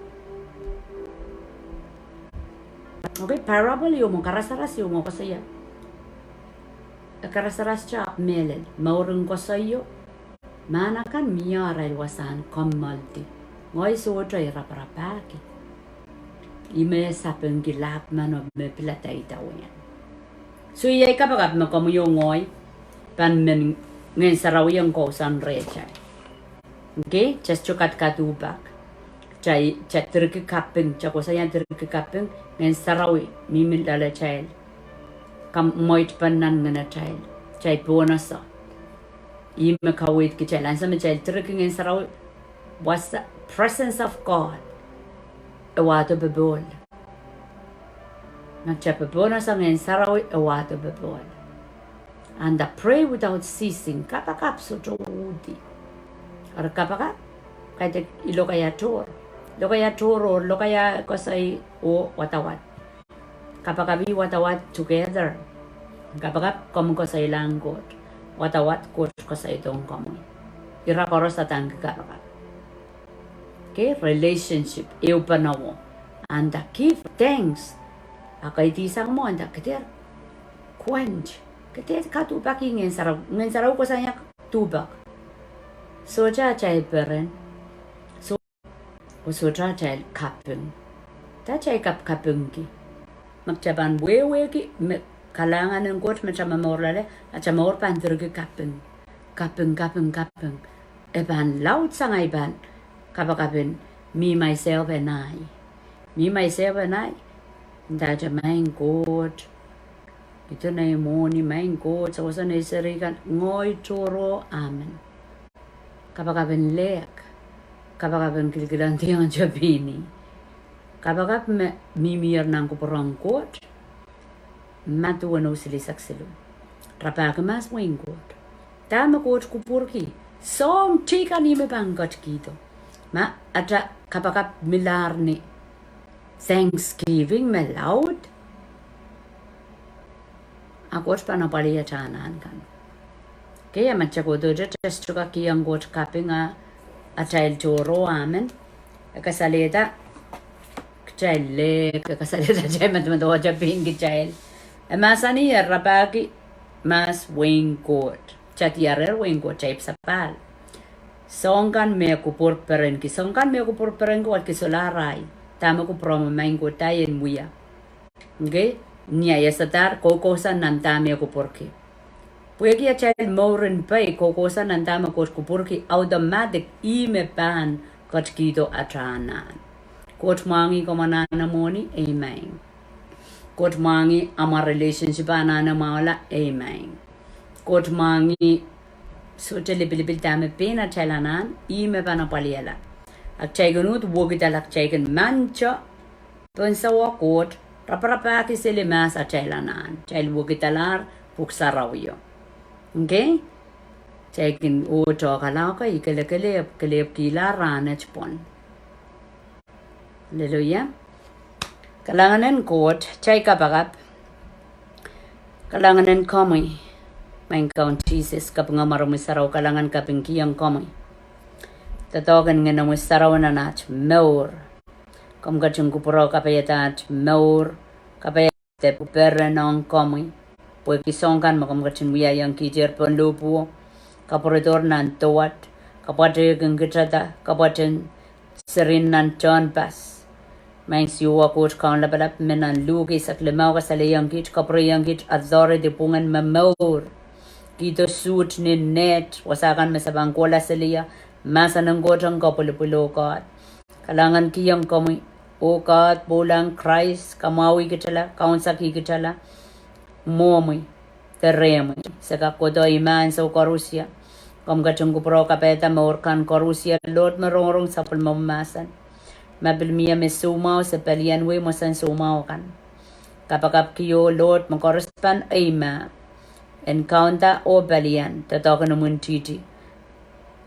Okay, parable ieu mwo, karasaras ieu mwo koasoia, e karasaras ahpw mehlel, mouren koasoio, mahn akan mie arail wasahn kommoaldi. Ngehi sohte, I raparapahki. I me sapengki lahp meno me pilada idawehn. So iei kapakap me komwi oh ngehi pahn men Ngehn Sarawi en kousoan rehtail. Okay, just to cut, cut back. Kitail, kitail dirki kaping, kitail koasoia dirki kaping, Ngehn Sarawi mihmi loalatail. Kamweipen nan ngenatail. Kitail pohnese. Ih me kaweid kitail, ansou me kitail dirki Ngehn Sarawi, wasa, presence of God e wahdo popohl. Ma kitail popohnese Ngehn Sarawi e wahdo popohl. And pray without ceasing. Kapakap sohte uhdi. Eri kapakap, kaidehk I lokaia tohr. Lokaia tohr oh lokaia koasoi oh wadawad. Kapakap ih wadawad together. Kapakap komw koasoilahng Koht. Wadawad Koht koasoidohng komwi. Ira koaros adaneki kapakap. Okay, relationship, ehupenowo. And give thanks. A kaidehn sang mwo, and ke dehr quench. Ke dehr kaduhpaki Ngehn Sarawi, Ngehn Sarawi koasoia duhpak. Sohte atail peren. Soh, oh sohte atail kaping. Dah atail kap-, kapingki? Ma kitail pahn wehwehki me kalahngan en Koht me atail momour loale, atail mour pahn direki kaping. Kaping, kaping, kaping. E pahn laudsang ei pahn kapakap en me, myself and I. Me, myself and I. Ndahte, Maing Koht, ito nei mwohni, Maing Koht, sewese nei seri kan, ngehi tohrohr, amen. Kapakap en lehk. Kapakap en kilkilendiong tapihni. Kapakap me mihmier nan kupwuren Koht. Madiu weneu silihsek siluh. Rapahki mahs wehin Koht. Dahme Koht kupwurki? Soahng teikan ih me pahn ketikihdo. Ma atail kapakap milahr ni thanksgiving me laud, a Koht pahn apwalih atail anahn kan. Kei, a ma kitail kohdohte, kitail sohte kak kihong Koht kaping a atail tohrohr, amen. E kasalehda kitail lehk, e kasalehda kitail medemedewe tapihn kitail. E mahsaniher, rapahki mahs wehin Koht. Kitail diarehr wehin Koht, kitail ipwsapahl. Soahng kan me kupwur perenki, soahng kan me kupwur perenki, walki solahr ahi. Dahme kupwuromwi, Maing Koht, dah I en wia? Okay? Ni ahi esadahr, koukousoan nan dahme kupwurki. Pwehki atail mour en pei, koukousoan nan dahme Koht kupwurki, automatic ih me pahn ketikihdo atail anahn. Koht mwahngih komw anahne mwohni, amen. Koht mwahngih amwa relationship anahne mwahula, amen. Koht mwahngih sohte lipilipil dahme pein atail anahn, ih me pahn apwalihala. A kitail kin uhd wekidala, kitail kin mante pohn sawah Koht, raparapahki seli mahs atail anahn, kitail wekidalahr Pwuhk Sarawio. Okay? Kitail kin oh tohkalahke, I kelekelehpw, kelehpwkihla rahnwet pwon. Hallelujah. Kalahngan en Koht, kitail kapakap. Kalahngan en komwi, Maing Kaun Sises, kapinga mwaromwi sarawi, kalahngan kapingkihong komwi. Doadoahk en Ngenomwi Sarawi nan aht mour. Komw ketin kupwure kapaiada aht mour, kapaiada peren ong komwi. Pwehki soahng kan me komw ketin wiahiong kitail pohn lohpwuo, kapwuredohr nan dowat, kapwatehkin kitail, kapwatehkin serien nan tehnpas. Maing Siohwa Koht Kaun Lapalap, me nan Luk eisek limau kasalehiong kit, kapwurehiong kit authority, pwungen momour. Kihdo suht ni neht, wasa kan me se pahn kohla seli ie, mahsen en Koht en kapwilipwil, oh God. Kalahngankihong komwi, oh God, pwoula en Krais, kamwahwih kitail, kaunsekih kitail, mwohmwi de rehmwi. Se kak kohdo ih me ansou koarosie. Komw ketin kupwure kapaiada mour kan koarosie, Lord, me rongorong sapwellimomwi mahsen. Ma pil mie me soumwahu, se pelian wei mwesen soumwahu kan. Kapakapki, oh Lord, me koaros pahn eimah en kaunda oh pelian, doadoahk en imwintihti.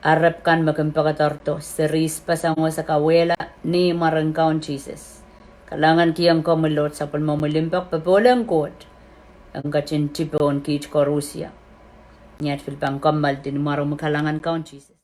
Arep kan me kin pekederdo, series pasango, se kauwehla ni mwaren Kaun Sises. Kalahngankihong komwi, Lord, sapwellimomwi limpoak, popohl en Koht en ketin tipohn kiht koarosie. Ni aht pil pahn kommoaldi ni mwaromwi, kalahngan Kaun Sises.